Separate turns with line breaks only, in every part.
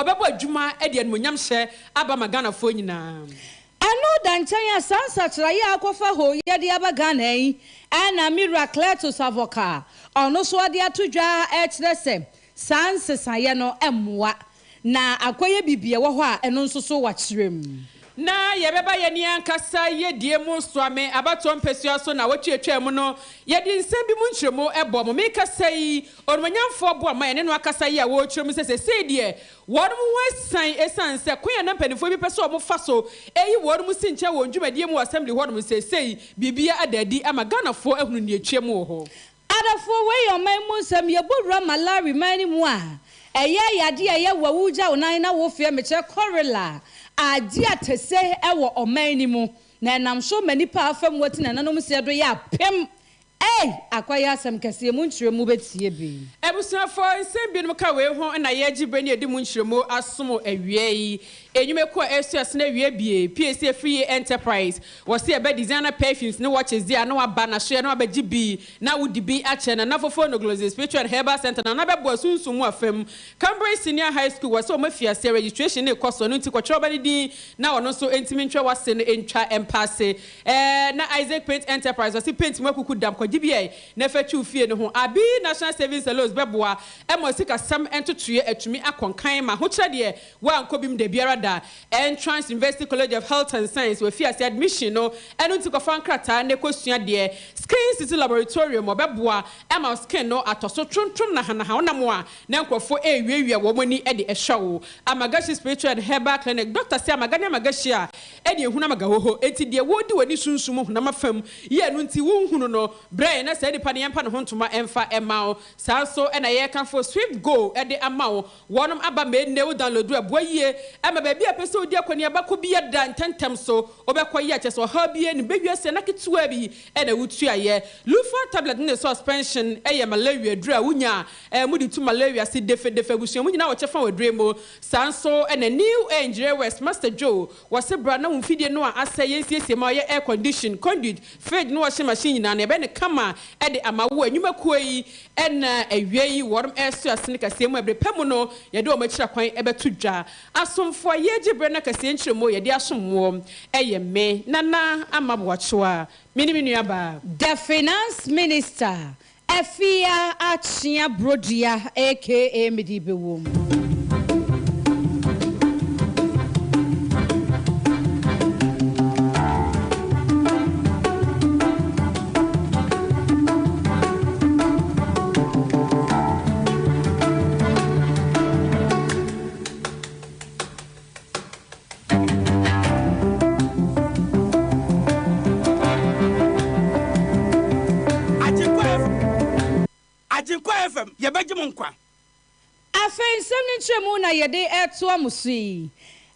ɔbɛbɔ adwuma de animuonyamhyɛ aba ama Ghanafoɔ nyinaa.
Ɛno da nkyɛn a, saa nsakyeraeɛ a akɔfa hooyɛ de aba Ghana yi na me wura Cletus Avoka ɔno nso ɔde ato dwa rekyerɛ sɛ saa nsesaeɛ no mmoa na akɔyɛ biribi a ɛwɔ hɔ a ɛno nso so wakyerɛ mu.
Na yɛbɛba yɛn ankasa yiedie mu Suame abatoɔ mpasua so naawɔtwe a ɛtwaa mu no, yɛde nsɛm bi mu nkyerɛmu bɔɔ mo. Merekasa yi, Onimuonyamfoɔ Boamah yɛne no akasa yi a wɔrekyerɛ mu sɛ seesei deɛ wɔn ho asiane esiane sɛ kwan a na mpanimfoɔ bi pɛ sɛ wɔfa so yi wɔn si nkyɛn wɔ wɔn dwumadie mu wɔ Assembly hɔnom no seesei biribiara ada adi ama Ghanafoɔ ahunu nea ɛtwam wɔ hɔ.
Adɔfoɔ, wei yɛ ɔman mu nsɛm. Yɛbɔ wura Malawi man no mu a, ɛyɛ yadeɛ a ɛyɛ wo a wogya wo nan na wofeɛ, mekyerɛ kɔrela, adi atɛse wɔ ɔman no mu, na ɛnam so ma nnipa a afa mu ati nananom seɛ do yɛ apem. Ei! Akɔyɛ asɛm kɛseɛ, mu nkyerɛmu bɛtie bi.
Abusuafoɔ, nsɛm binom ka wei ho na yɛregye berɛ ne yɛde mu nkyerɛmu asom awiei. Nnwumakuo a ɛresua sene awie bie, PAC Afriyie Enterprise, wɔse ɛbɛ designer perfumes ne watches deɛ a na waba nasoɛ na wabɛgye bi na wodi bi akyɛ Nana Fofo Noglozi Spiritual and Herbal Centre Nana bɛboa sunsum mu afam Cambridge Senior High School wɔse wɔn afi aseɛ registration no rekɔ so ɛno nti kɔtwerɛ ɔba no din na ɔno nso ntumi ntwerɛ wase no ntwa mpaase ɛɛ na Isaac Paint Enterprise wɔse paint mu akuku dam kɔgye bi ɛ na fa twiw fie no ho Abi National Savings and Loans bɛboa ma sikasɛm ntotoeɛ atumi akɔ nkan ma ahokyerɛ deɛ Woankɔ bi mu dabiara da. Entrance University College of Health and Science Wafi ase admission no ɛno nti kɔfa nkrataa na kɔ sua deɛ. Skin City Laboratorium Ɔbɛboa ma wo skin no atɔ so trontrom nahanaha wonam a na nkurɔfoɔ ɛrewiawia wɔn ani de ɛhwɛ wo. Amagashi Spiritual and Herbal Clinic Doctor se amaga ne amagashi a ɛne ehunu amagahoho enti deɛ wɔredi w'ani sunsum honam afam yi ɛno nti wonhunu no brɛ yɛn na saa nipa no yɛmpa ne ho ntoma ɛmfa ɛma wo. Saa nso na yɛrekamfo Swift Go de ama wo Wɔnom aba ma enne wo downloadu ɛboa yie ɛma baabi a ɛpɛ sɛ wodi akɔneaba kɔ bi da ntɛntɛm so wobɛkɔ yɛ kyɛsɛ ɔhaw biara nnim bɛwie aseɛ na ketewaa bi na wotua yɛ Lufa tablet ne suspension yɛ malaria aduru a wonya a mode tu malaria ase defedefe abusua mu nyinaa wɔ kyɛfa wɔ aduro yi mu saa nso na New Air Ngyerɛ West Master Joe wɔse bra na wo mfidie no a asɛe yɛnsiesie ma ɔyɛ air condition conduit Fridge ne washing machine nyinaa no yɛbɛyɛ no kama de ama wo. Nnwuma kuo yi na awia yi wɔnom resoa sene kaseɛ mu ɛbere pa mu no yɛde wɔn akyira kwan bɛto dwa. Asomfoɔ a yɛregye berɛ na kaseɛ nkyerɛmu yɛde asom woɔ yɛ me Nana Ama Boakyewa, me ne me nua baa.
The Finance Minister Afia Akyea Brodua aka Mede Bɛwom.
Agyenkwa FM, yɛbɛgye mo nkwa.
Afei nsɛm no nkyerɛmu na yɛde retoa mo so yi.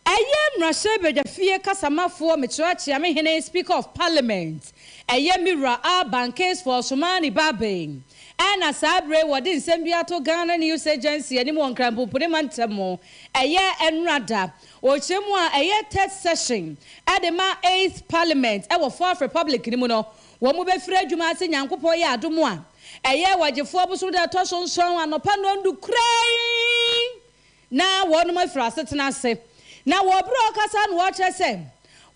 Ɛyɛ Mmarahyɛbadwafie kasamafoɔ Mekyerɛ Kyeamehene Speaker of Parliament ɛyɛ me wura Alban Kingsford Sumani Bagbin ɛna saa berɛ yi wɔde nsɛm bi ato Ghana News Agency anim wɔ Nkran Pumpuni mantam mu ɛyɛ ɛnora da Ɔkyerɛ mu a ɛyɛ third session de ma eighth parliament wɔ fourth republic no mu no, wɔn bɛfiri adwuma ase Nyankopɔn yɛ adom a, ɛyɛ Ɔgyefoɔ bosom da ɛtɔ so nson anɔpa nnɔndu korann na wɔnom afiri asetena ase. Na wɔ berɛ a ɔrekasa no ɔrekyerɛ sɛ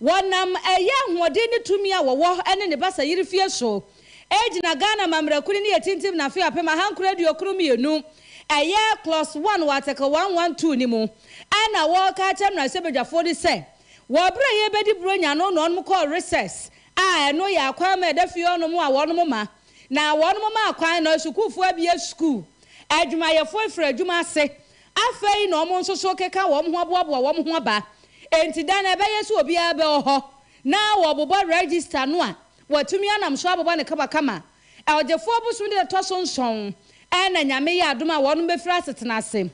wɔnam ɛyɛ ahoɔden ne tumi a wɔwɔ ne ne basayere fie so Egyina Ghana amammerɛ kunini a etintim no afe 1992, ɛyɛ Clause one wɔ Article one one two no mu, ɛna wɔreka akyerɛ mmarahyɛbadwafoɔ no sɛ wɔ berɛ a yɛrebɛdi Buronya no na wɔnom kɔɔ recess a ɛno yɛ akwan ma ɛda fie hɔnom a wɔnom ma na wɔnom ma akwan na asukuufoɔ abue sukuu, adwumayɛfoɔ afiri adwuma ase afei na wɔn nso so keka wɔn ho aboaboa wɔn ho aba enti da no ɛbɛyɛ sɛ obiara bɛwɔ hɔ na wɔbobɔ register no a Watumi anam so abobɔ no kamakama. Ɔgyefoɔ bosome da ɛtɔ so nson na Nyame yɛ adom a wɔnom bɛfiri asetena ase.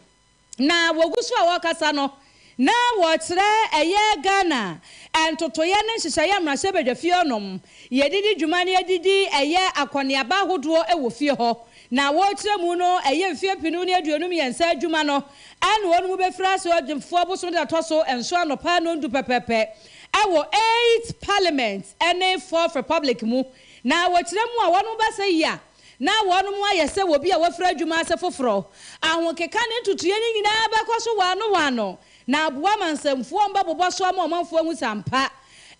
Na wɔgu so a wɔrekasa no, na wɔrekyerɛ ɛyɛ Ghana ntotoeɛ ne nhyehyɛeɛ a mmarahyɛbadwafie hɔnom yɛde di dwuma na yɛde di ɛyɛ akɔneaba ahodoɔ wɔ fie hɔ. Na wɔrekyerɛ mu no ɛyɛ mfeɛ mpenu ne aduonu mmiɛnsa adwuma no na wɔnom bɛfiri ase Ɔgyefoɔ bosome da ɛtɔ so nson anɔpa nnɔndu pɛpɛpɛ. Wɔ Eighth Parliament ne Fourth Republic mu, na wɔkyerɛ mu a wɔnom ba sɛ yi a, Na wɔnom ayɛ sɛ obi a wafiri adwuma ase foforɔ. Ahokeka ne ntotoeɛ no nyinaa bɛkɔ so wɔano wɔano, na aboa ma nsɛmfua a wɔbɛbobɔ so ama ɔmanfoɔ ahu sɛ ampa,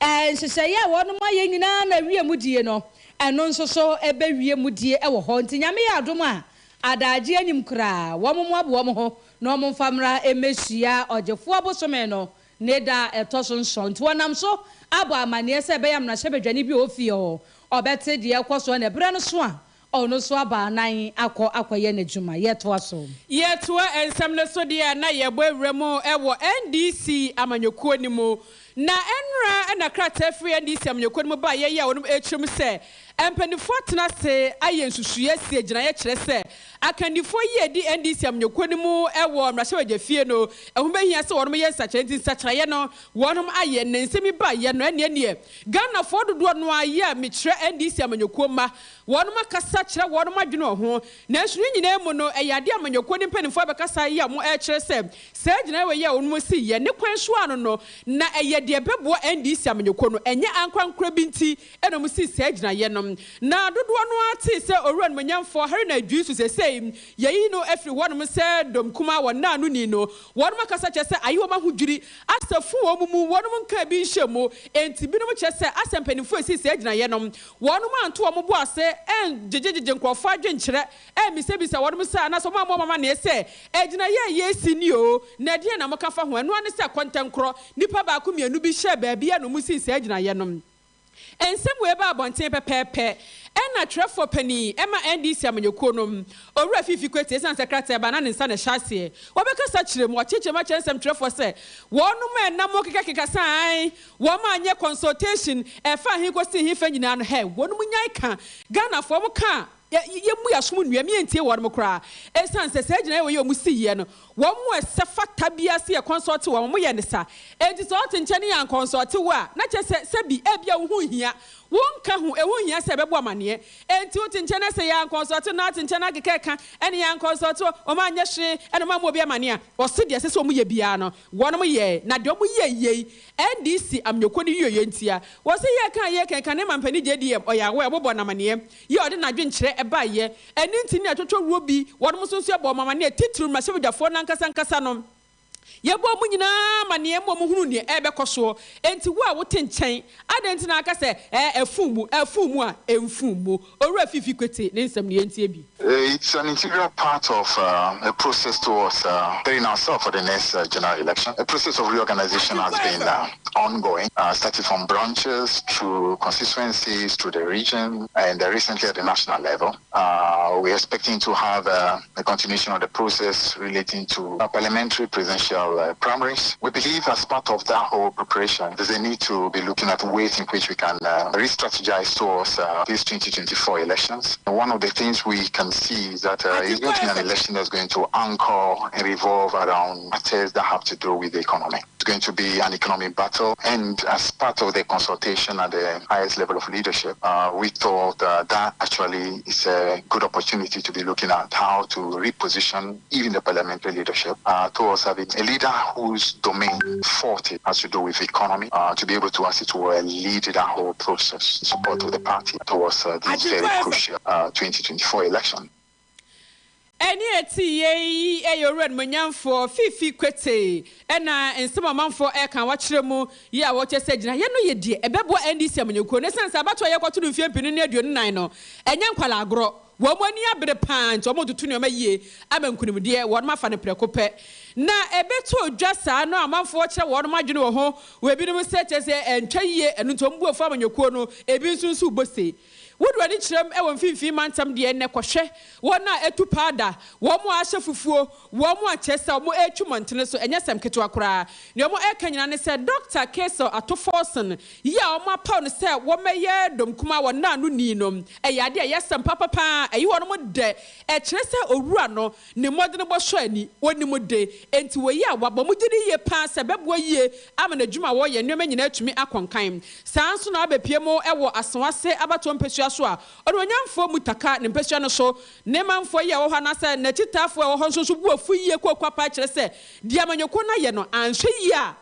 nhyehyɛeɛ a wɔnom ayɛ nyinaa na awie mu die no, ɛno nso so bɛwie mu die wɔ hɔ. Nti Nyame yɛ adom a, adaagye anim koraa, wɔn mmoaboa wɔn ho na wɔn mfa mmra mmɛhyia Ɔgyefoɔ bosome no ne da a ɛtɔ so nson. Nti wɔnam so abɔ amanneɛ sɛ ɛbɛyɛ a mmarahyɛbadwani bi a ɔwɔ fie hɔ, ɔbɛte deɛ ɛrekɔ soɔ na ɛberɛ no so a, ɔno nso aba anan akɔ akɔyɛ n'adwuma. Yɛtoa so.
Yɛtoa nsɛm no so deɛ a na yɛbɔ awura mu wɔ NDC amanyɔkuo no mu. Na ɛnora na krataa firi NDC amanyɔkuo no mu baeɛ yi a wɔnom rekyerɛ mu sɛ mpaninfoɔ atena ase ayɛ nsusuiɛ asi agyinaeɛ kyerɛ sɛ akandifoɔ yi a ɛdi NDC amanyɔkuo no mu wɔ mmarahyɛbadwafie no ɛho bɛhia sɛ wɔnom yɛ nsakyeraɛ nti nsakyeraeɛ no wɔnom ayɛ na nsɛm yi baeɛ no ɛneɛ neɛ Ghanafoɔ dodoɔ no ara yɛ a mekyerɛ NDC amanyɔkuo mma Wɔnom akasa kyerɛ wɔnom adwene wɔ ho. Nanso ne nyinaa mu no, ɛyɛ adeɛ a amanyɔkuo no mpaninfoɔ abɛkasa yi a wɔn ɛrekyerɛ sɛ saa gyinaeɛ wei a wɔnom si yɛ ne kwan so ano no na ɛyɛ deɛ ɛbɛboa NDC amanyɔkuo no, ɛnyɛ ankorankorɛ bi nti na wɔn sii saa gyinaeɛ no. Na dodoɔ no ara tee sɛ Owura Animuonyamfoɔ Haruna Iddrisu seesei yɛayi no afiri hɔnom sɛ dɔm kumaa wɔ nna ano ni no, wɔnom akasa kyerɛ sɛ ayɛ wɔn ahodwiri asɛ fo wɔn mu, wɔnom nkaa bi nhyɛ mu, enti binom kyerɛ sɛ asɛ mpaninfoɔ a ɛsii saa gyinaeɛ no Wɔnom anto wɔn bo ase angyegyegyegye nkurɔfoɔ adwenkyerɛ ammisabisa wɔnom sɛ anaasɛ wɔn ammɔ wɔn amaneɛ sɛ, Agyinaeɛ a yɛresi nie oo, na ɛdeɛn na moka fa ho? Ɛno ara ne sɛ kɔntɛnkorɔ, nnipa baako mmienu bi hyɛɛ baabi a na wɔsii saa agyinaeɛ no. Nsɛm wei baa abɔnten pɛpɛɛpɛ ɛna twerɛfoɔ panin ma NDC amanyɔkuo no, Owura Fiifi Kwetey, ɛsiane sɛ krataa ba na ne nsa na ɛhyɛ aseɛ, wɔbɛkasa kyerɛ mu, ɔkyekyerɛ mu akyerɛ nsɛmtwerɛfoɔ sɛ wɔnom a ɛnam kekakeka sɛ ae, Wɔn anyɛ consultation ɛfa he kɔsi he fa nyinaa no hɛ wɔnom nyae ka Ghanafoɔ wɔn ka a yɛ yɛmmu yasom nnua me yɛntie wɔnom koraa ɛsiane sɛ saa gyinaeɛ wei a wɔn siiɛ no wɔn mo ɛsɛ fata biara sɛ yɛ consult wɔn wɔn yɛ ne sa enti sɛ ɔte nkyɛn ne yɛn anconsult wo a na kyerɛ sɛ sɛbi ebia wo ho nhia wo nka ho ɛho nhia sɛ ɛbɛbɔ amaneɛ enti wote nkyɛn na sɛ yɛ anconsult na ate nkyɛn na akeka ɛka ɛne yɛ anconsult wɔn anyɛ hwee ɛna wɔn ammɔ obi amaneɛ a ɔse deɛ ɛsɛ sɛ wɔn yɛ biara no wɔnom yɛɛ na deɛ wɔn yɛɛ yei NDC amnyɔkuo no wieɛ ntia. Wɔse yɛ kaa yɛ kɛn kane mampanin JDM ɔyɛ aware wɔbɔ no amaneɛ yɛ ɔde nadwenkyerɛ ɛbaeɛ ɛno nti ne atwotwo wuo bi wɔnom nso nso yɛbɔɔ wɔn amaneɛ titiriw mmarahyɛbadwafoɔ no ankasa ankasa no yɛbɔɔ wɔn nyinaa amaneɛ ma wɔn hunuu neɛ ɛrebɛkɔ soɔ enti wo a wote nkyɛn adɛn nti na aka sɛ ɛɛ ɛfuu mu ɛfuu mu a ɛmfuu mu Owura Fifi Kwetey ne nsɛm no yɛntie bi.
It's an integral part of a process towards preparing ourselves for the next general election. A process of reorganization has been ongoing, starting from branches through constituencies, through the region, and recently at the national level. We're expecting to have a continuation of the process relating to parliamentary presidential primaries. We believe as part of that whole preparation, there's a need to be looking at ways in which we can re-strategize towards these 2024 elections. One of the things we can see is that it's going to be an election that's going to anchor and revolve around matters that have to do with the economy. It's going to be an economic battle, and as part of the consultation at the highest level of leadership, we thought that actually is a good opportunity to be looking at how to reposition even the parliamentary leadership towards having a leader whose domain forte has to do with economy, to be able to, as it were, lead that whole process, support of the party towards this very crucial 2024 election.
Ɛnne a ɛte yie yi yɛ Owura Animuonyamfoɔ Fiifi Kwetey na nsɛm a ɔmanfoɔ reka a wakyerɛ mu yi a wɔkyerɛ sɛ gyinaeɛ no yɛ deɛ ɛbɛboa NDC amanyɔkuo no ɛsiane sɛ abatoɔ a yɛrekɔto no mfeɛ mpenu ne aduonu nan no ɛnyɛ nkwadaa agorɔ. Wɔn ani abere pa ara nti wɔretoto nneɛma yie ama nkunimdie wɔn afa no prɛko pɛ. Na ɛbɛtɔ dwa saa no a amanfoɔ kyerɛ wɔn adwene wɔ ho wɔ ebinom sɛ kyerɛ sɛ ɛntwa yie ɛno nti wɔn bo afu amanyɔkuo no ebi nso nso rebɔ se. Wode w'ani kyerɛm wɔ mfimfini mantam deɛ nnɛ kɔhwɛ wɔn a atu paada, wɔn a ahyɛ fufuo, wɔn a kyerɛ sɛ wɔn retwi mmɔntene so, ɛnyɛ asɛm ketewa koraa. Nea wɔn reka nyinaa ne sɛ Dɔkta Cassiel Ato Forson yi a wɔn apaw no sɛ wɔmmɛyɛ dɔm kumaa wɔ nna ano ni no, ɛyɛ ade a ɛyɛ asɛm papa paa, ɛyi wɔn dɛ, ɛkyerɛ sɛ owura no ne mmɔdenbɔ sɔ ani, onim de, enti wɔ yi a wabɔ, wɔn gye di yie paa sɛ ɛbɛboa yie ama n'adwuma a wɔyɛ nneɛma nyinaa atumi akɔ nkan. Saa ara nso na abɛpue mu wɔ Asawase abatoɔ mpasua so a Onuonyamfoɔ Mutaka ne mpasua no so ne manfoɔ yi a ɛwɔ hɔ anaasɛ n'akyitaafoɔ a ɛwɔ hɔ nso nso bo afu yie kooko apa kyerɛ sɛ deɛ amanyɔkuo no ayɛ no anhwɛ yie a.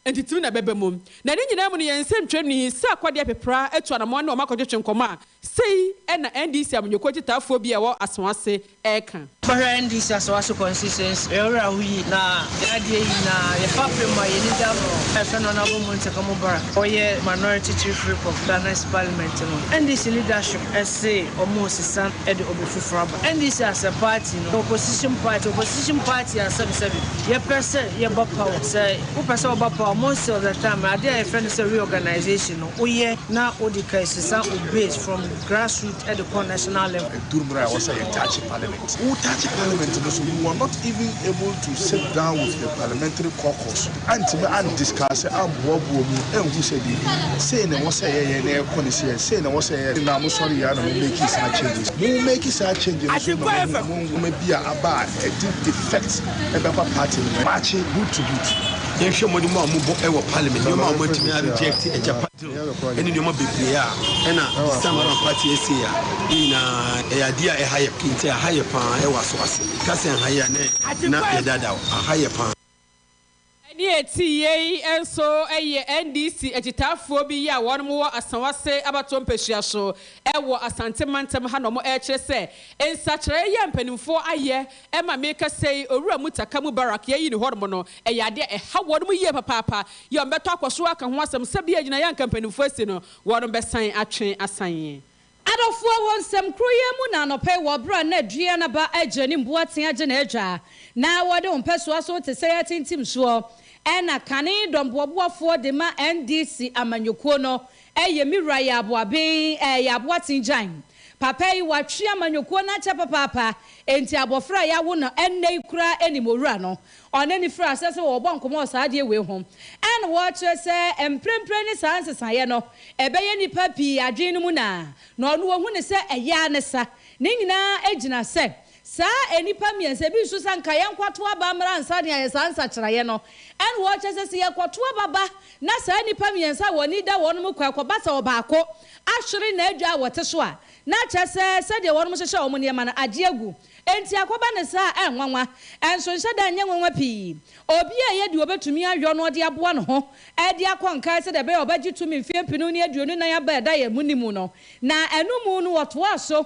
Ntitim na ɛbɛba mu. Na ne nyinaa mu no, yɛn nsɛntwerɛni Sarkodie Pepra atu anammɔn ne wɔn akɔtwetwe nkɔmmɔ a sei na NDC amanyɔkuo akyitaafoɔ bi a ɛwɔ Asoase reka.
Bɛhwɛ NDC Asoase constituency yɛ werɛ aho yie na yɛ adeɛ nyinaa yɛ fapem a yɛni da no yɛfrɛ no Honourable Muntaka Mubarak ɔyɛ minority chief whip of Ghana's parliament no NDC leadership se ɔmo resesa de obi foforɔ aba NDC as a party no opposition party opposition party a sɛbi sɛbi yɛpɛ sɛ yɛba power sɛ wopɛ sɛ woba power most of the time adeɛ a yɛfrɛ no sɛ reorganization no woyɛ na wode ka sesa wo base from grassroot de kɔ national level.
Ɛduru mmerɛ a ɛwɔ sɛ yɛ touch parliament. Wo touch parliament no so you are not even able to sit down with the parliamentary caucus antumi an discuss amboaboa mu anhu sɛ biribi sei na ɛwɔ sɛ yɛyɛ na ɛkɔ ne sei, sei na ɛwɔ sɛ yɛyɛ na mo sɔre yɛ a na mo make saa changes. Mo make saa change no so na moahu mo nwoma bi a aba a ɛde defect ɛbɛba party no mu.
Maakye boot to boot. Yɛnhwɛ mmɔden a wɔbɔ wɔ parliament, nneɛma a wɔatumi a reject agyapa deal ne nneɛma bebree a ɛna this time around party ɛsei a ne nyinaa ɛyɛ adeɛ a ɛha yɛ nti ɛha yɛ paa ɛwɔ aso ase. Ka sɛ ɛha yɛ a na yɛdada wo, aha yɛ paa.
Ɛne ɛte yei nso yɛ NDC akyitaafoɔ bi yi a wɔnom wɔ Asawase abatoɔ mpasua so wɔ Asante mantam ha na wɔn rekyerɛ sɛ nsakyeraɛ yi a mpanimfoɔ ayɛ ma mekasa yi Owura Mutaka Mubarak yɛayi no hɔnom no ɛyɛ adeɛ a ɛha wɔnom yie papaapa yɛ wɔn bɛtɔ akɔ so aka ho asɛm sɛ bia gyinaeɛ a anka mpanimfoɔ asi no wɔnom bɛsan atwe asan.
Adɔfoɔ, wɔ nsɛm koro yi ara mu na anɔpa yi wɔ berɛ a na dua no aba agya ne mboaten agye n'adwa na wɔde wo mpɛsoa so te sɛ atintim soɔ ɛna kane dɔmboaboafoɔ de ma NDC amanyɔkuo no ɛyɛ me wura yɛ aboaben ɛɛ yɛ aboaten gyan papa yi watwe amanyɔkuo no akyɛ papaapa enti abɔfra a yawo no ɛnnɛ yi koraa nim owura no Ɔne no firii aseɛ sɛ wɔrebɔ nkɔmmɔ wɔ saa adeɛ wei ho. Ɛna wɔrekyerɛ sɛ mprempren ne saa nsesaeɛ no ɛbɛyɛ nnipa pii adwene no mu naa, na ɔno ɔhu no sɛ ɛyɛ ara ne sa. Ne nyinaa gyina sɛ saa nnipa mmiɛnsa, ebi nso sɛ anka yɛnkɔto aba mmra ansa na yɛayɛ saa nsakyeraeɛ no. Ɛna wɔrekyerɛ sɛ sɛ yɛkɔto aba ba na saa nnipa mmiɛnsa a wɔn ani da wɔn kwan kɔba sɛ ɔbaako ahwere n'adwa a wɔte so a, na kyerɛ sɛ sɛdeɛ wɔn hyehyɛ wɔn nneɛma no agye agu. Enti akɔba no saa a, ɛnwanwa. Ɛnso nhyɛ da nyɛ nwanwa pii. Obi a ɛyɛ deɛ ɔbɛtumi ayɔ na ɔde aboa ne ho de akɔ nkan sɛdeɛ ɛbɛyɛ a ɔbɛgye tumi mfeɛ mpenu ne 24 aba a ɛda yɛn mu no mu no, na ɛno mu no wɔtoaa so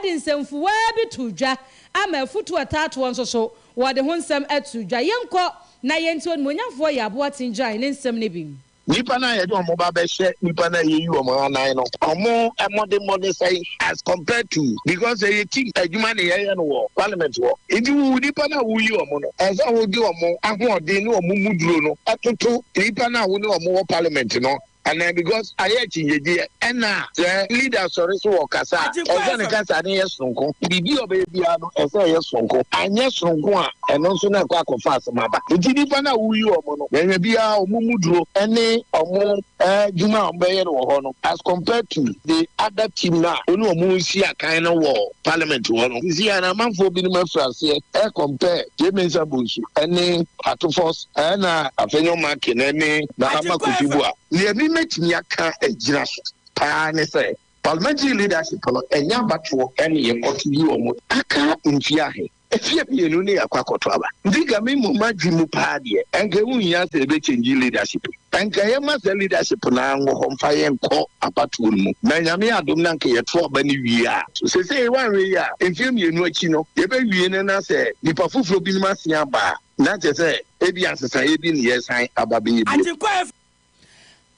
de nsɛmfuwaa bi too dwa ama afutuo a ɛtaa toɔ nso so wɔde ho nsɛm too dwa. Yɛnkɔ na yɛntie Onimuonyamfoɔ Yaboah Tingyai ne nsɛm no bi.
Nnipa no a yɛde wɔn ba bɛhyɛ nnipa no a yɛyi wɔn anan no, wɔn mmɔdemmɔ ne sɛn as compared to because ɛyɛ team adwuma na yɛyɛ no wɔ parliament hɔ. Nti wo nnipa no a woyi wɔn no, ɛsɛ sɛ wode wɔn ahoɔden ne wɔn mu duro no toto nnipa no a wo ne wɔn wɔ parliament no anan because ayɛ akyinnyegyeɛ. Ɛna sɛ leader sɔre so ɔkasa a, ɛsɛ sɛ ne kasa no yɛ soronko. Biribi a ɔbɛyɛ biara no, ɛsɛ sɛ ɛyɛ soronko. Anyɛ soronko a, ɛno nso na ɛkɔ akɔfa asɛm aba. Nti nnipa no a woyi wɔn no, yɛhwɛ biara wɔn mu duro ne wɔn adwuma a wɔbɛyɛ no wɔ hɔ no as compared to the other team no a wo ne wɔn resi akan no wɔ parliament hɔ no. Sisi a na amanfoɔ binom afiri aseɛ ɛrecompare Jay Mensah Bonsu ne Ato Force ɛna Afenyo Markin ne Mahama Kofi Buah. Nea me mɛtumi aka agyina so paa ne sɛ parliamentary leadership no ɛnyɛ abatoɔ ne yɛkɔto yi wɔn. Aka mfie ahe? Mfeɛ mmienu ne yɛakɔ akɔto aba. Nti nka me mmom m'adwene mu paa deɛ ɛnka ɛho nhia sɛ yɛbɛ change leadership. Ɛnka yɛmma saa leadership no ara nwɔ hɔ mfa yɛn nkɔ abatoɔ no mu. Na Nyame adom na nka yɛto aba no wie a. Sesei woanhwɛ yie a mfeɛ mmienu akyi no yɛbɛwie no na sɛ nipa foforɔ binom asen aba a na kyerɛ sɛ ebia nsesaeɛ bi ne yɛresan aba bɛyɛ bio.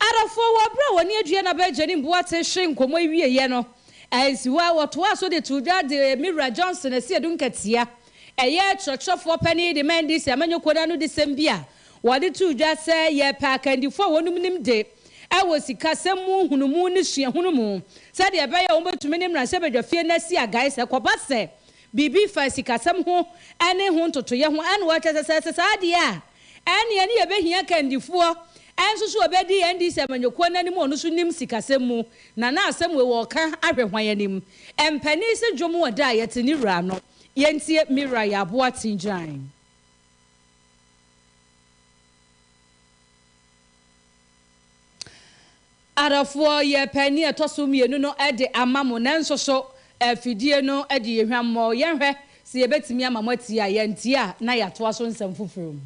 Adɔfoɔ, wɔ berɛ a wɔne Adua na Benjamin Boateng hwee nkɔmmɔ yi wieeɛ no, ansi hɔ ara wɔtoaa so de too dwa de me wura Johnson Asiedu Nkatia, ɛyɛ kyerɛkyerɛfoɔ panin de ma NDC amanyɔkuo no anodisɛm bi a wɔde too dwa sɛ yɛpɛ akandifoɔ a wɔnom nim de wɔ sikasɛm mu nhunumu ne suahunu mu sɛdeɛ ɛbɛyɛ a wɔbɛtumi ne mmarahyɛbadwafie no asi agae sɛ kɔba sɛ biribi fa sikasɛm ho ne ho ntotoeɛ ho ɛna wɔkyerɛ sɛ sɛ ɛte saa deɛ a Ɛnneɛ ne yɛbɛhia kandifoɔ nso so ɔbɛdi NDC amanyɔkuo no anim ɔno nso nim sikasɛm mu na na asɛm wei wɔɔka ahwɛ hwan anim? Mpanin se dwom wɔ da a yɛte ne wura ano. Yɛntie me wura yɛ aboa Tingyan. Adɔfoɔ, yɛrepɛ nea ɛtɔ so mmienu no de ama mo, nanso so afidie no de yɛ hwammɔ? Yɛnhwɛ sɛ yɛbɛtumi ama moatie a, yɛantie a, na yɛatoa so nsɛm foforɔ mu.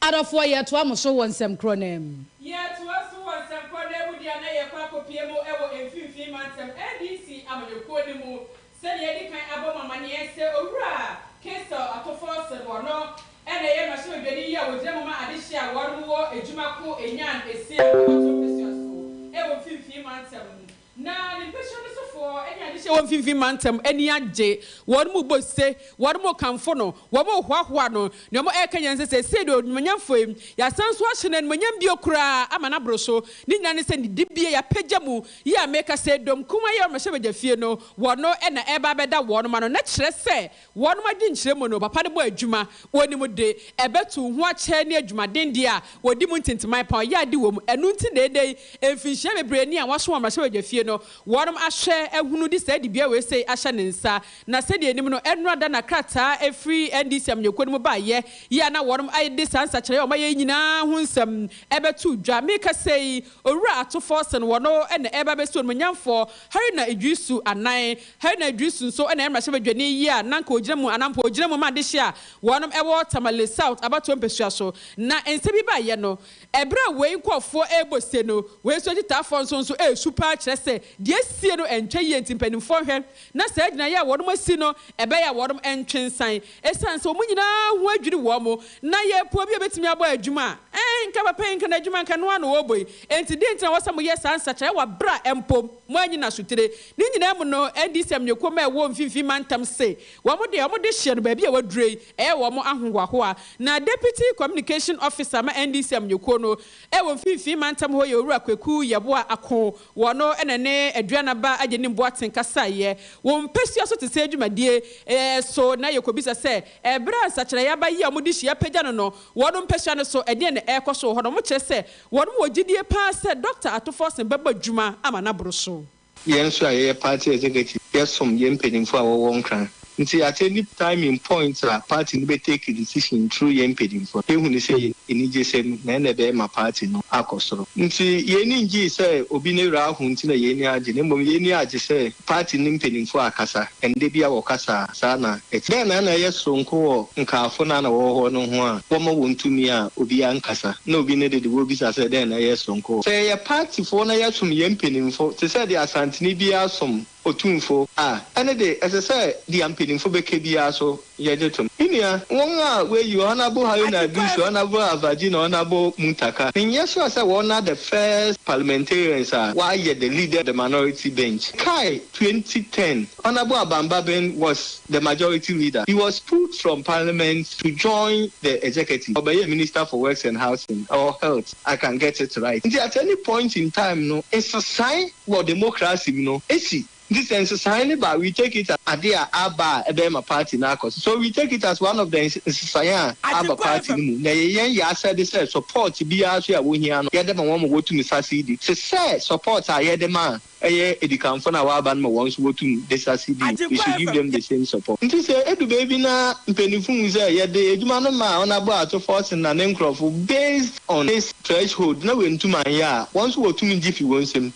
Adɔfoɔ, yɛtoa mo so wɔ nsɛm korɔ no ara mu.
Yɛtoa so wɔ nsɛm korɔ no ara mu deɛ na yɛkɔ akɔpue mu wɔ Mfimfini Mantam NDC amanyɔkuo no mu. Sɛdeɛ yɛadi kan abɔ mo amaneɛ sɛ Owura Cassiel Ato Forson wɔ no na ɛyɛ mmarahyɛbadwani yi a wɔgyina mu ma adehyeɛ a wɔnom wɔ adwuma ko Enyan Esia abatoɔ mpasua so wɔ Mfimfini Mantam mu. Na ne mpasua no sofoɔ ne adehyeɛ wɔ Mfimfini Mantam ani agye, wɔnom rebɔ se, wɔnom rekamfo no, wɔnom rehoahoa no, nea wɔreka nyinaa ne sɛ seesei deɛ onimuonyamfoɔ yi, yɛasan nso ahyɛ no animuonyam bio koraa ama no aboro so. Ne nyinaa ne sɛ ne dibea yɛapagya mu yi a meka sɛ dɔm kumaa yi a wɔmmɛhyɛ badwafie no, wɔno na ɛreba abɛda wɔnom ano, na kyerɛ sɛ wɔnom adwenkyerɛ mu no, papa no bɔ adwuma, wɔnim de, ɛbɛto ho akyɛ ne adwumaden deɛ a wɔdi mu ntintiman pa, ɔyɛ ade wɔ mu, ɛno nti na ɛnnɛ yi mfinhyia bebree ni a wɔaso wɔ mmarahyɛbadwafie no, wɔnom ahwɛ ahunu de saa dibea wei sei ahyɛ ne nsa, na sɛdeɛ yɛnim no, ɛnora da na krataa ɛfiri NDC amanyɔkuo no mu baeɛ yi a na wɔnom de saa nsakyeraeɛ a wɔayɛ yi nyinaa ho nsɛm ɛbɛto dwa. Mekasa yi, Owura Ato Forson, wɔno na ɛreba abɛsi Onimuonyamfoɔ Haruna Iddrisu anan. Haruna Iddrisu nso na ɛyɛ mmarahyɛbadwani yi a na anka ɔgyina mu anaa mpo ɔgyina mu ma adehye a wɔnom ɛwɔ Tamale South abatoɔ mpasua so. Na nsɛm yi baeɛ no, ɛberɛ a wei nkorɔfoɔ ɛrebɔ se no, wei nso akyitaafoɔ nso nso ɛresu paa kyerɛ sɛ deɛ asie no ɛntwa yie nti mpanimfoɔ nhwɛ na saa gyinaeɛ a wɔnom asi no ɛbɛyɛ a wɔnom ntwe nsan ɛsiane sɛ wɔn nyinaa ho adwiri wɔn na yɛ po obi a obetumi abɔ adwuma a, ɛɛ, nka papa yi, nka n'adwuma, nka ɛno ara na ɔrebɔ yi. Enti deɛn nti na ɛwɔ sɛ moyɛ saa nsakyeraɛ wɔ berɛ a mpo moanyi no asotire? Ne nyinaa mu no, NDC amanyɔkuo mma a ɛwɔ mfimfini mantam se wɔn deɛ wɔn de hyeɛ no baabi a wɔaduro yi, ɛyɛ wɔn ahohoahoa. Na Deputy Communication Officer ma NDC amanyɔkuo no wɔ mfimfini mantam hɔ yɛ Owura Kweku Yeboah Ako. Wɔno na ne Aduanaba Agyenim Boateng kasaeɛ. Wɔn mpasua so te sɛ dwumadie so na yɛkɔbisa sɛ, Ɛberɛ a nsakyeraeɛ aba yi a wɔde hyia pagya no no, wɔn mpasua no so, ɛdeɛn na ɛrekɔ so wɔ hɔ no? Wɔkyerɛ sɛ wɔn wɔ gyidie pa ara sɛ Dɔkta Ato Forson bɛbɔ adwuma ama no aboro so.
Yɛn nso a yɛyɛ party executive yɛsom yɛn mpanyimfo a wɔwɔ Nkran. Nti at any time in point a party no bɛ take decision through yɛn mpanyimfo no, yɛhu no sɛ ɛyɛ anigyesɛm na ɛna ɛbɛma party no akɔ soro. Nti yɛn ani ngyee sɛ obi ne werɛ ahow nti na yɛn ani agye na mmom yɛn ani agye sɛ party no mpanyimfo akasa and da bi a wɔkasa a saa na ɛte. Dɛn na na ɛyɛ soronko wɔ nkaafo no a na wɔwɔ hɔ no ho a wɔma wɔn tumi a obiara nkasa, na obi ne de de wobisa sɛ dɛn na ɛyɛ soronko wɔ. Sɛ yɛyɛ partyfoɔ na yɛsom yɛn mpanyimfo te sɛ deɛ Asantene biara som Otumfo a, ɛno de ɛsɛ sɛ deɛ mpanyimfo bɛka biara so yɛgye tom. Me nua, wɔn a wɔayi Honourable Haruna Iddrisu, Honourable Avaji na Honourable Muntaka, menyɛ sure sɛ wɔn are the first parliamentarians a wɔayɛ the leader of the minority bench. Kae 2010, Honourable Alban Bagbin was the majority leader. He was pulled from parliament to join the executive. Ɔbɛyɛɛ Minister for Works and Housing or Health, I can get it right. Nti at any point in time no, nsesae wɔ democracy mu no esi. Nti sɛ nsesae no ba a, we take it as ade a aba a ɛbɛma party no akɔ so. So we take it as one of the nsesae a aba party no mu. Na ɛyɛ yɛn yɛ asɛde sɛ support biara nso a wohia no yɛde ma wɔn ma wɔtumi succeed. Te sɛ support a yɛde ma ɛyɛ edikanfo no a wɔaba no ma wɔn nso wɔtum de succeed. We should give them the same support. Nti sɛ edu baabi na mpanyinfo hu sɛ yɛde adwuma no maa Honourable Ato Forson na ne nkurɔfo based on this threshold na wɔantum anyɛ a, wɔn nso wɔtum gye fi wɔn nsam.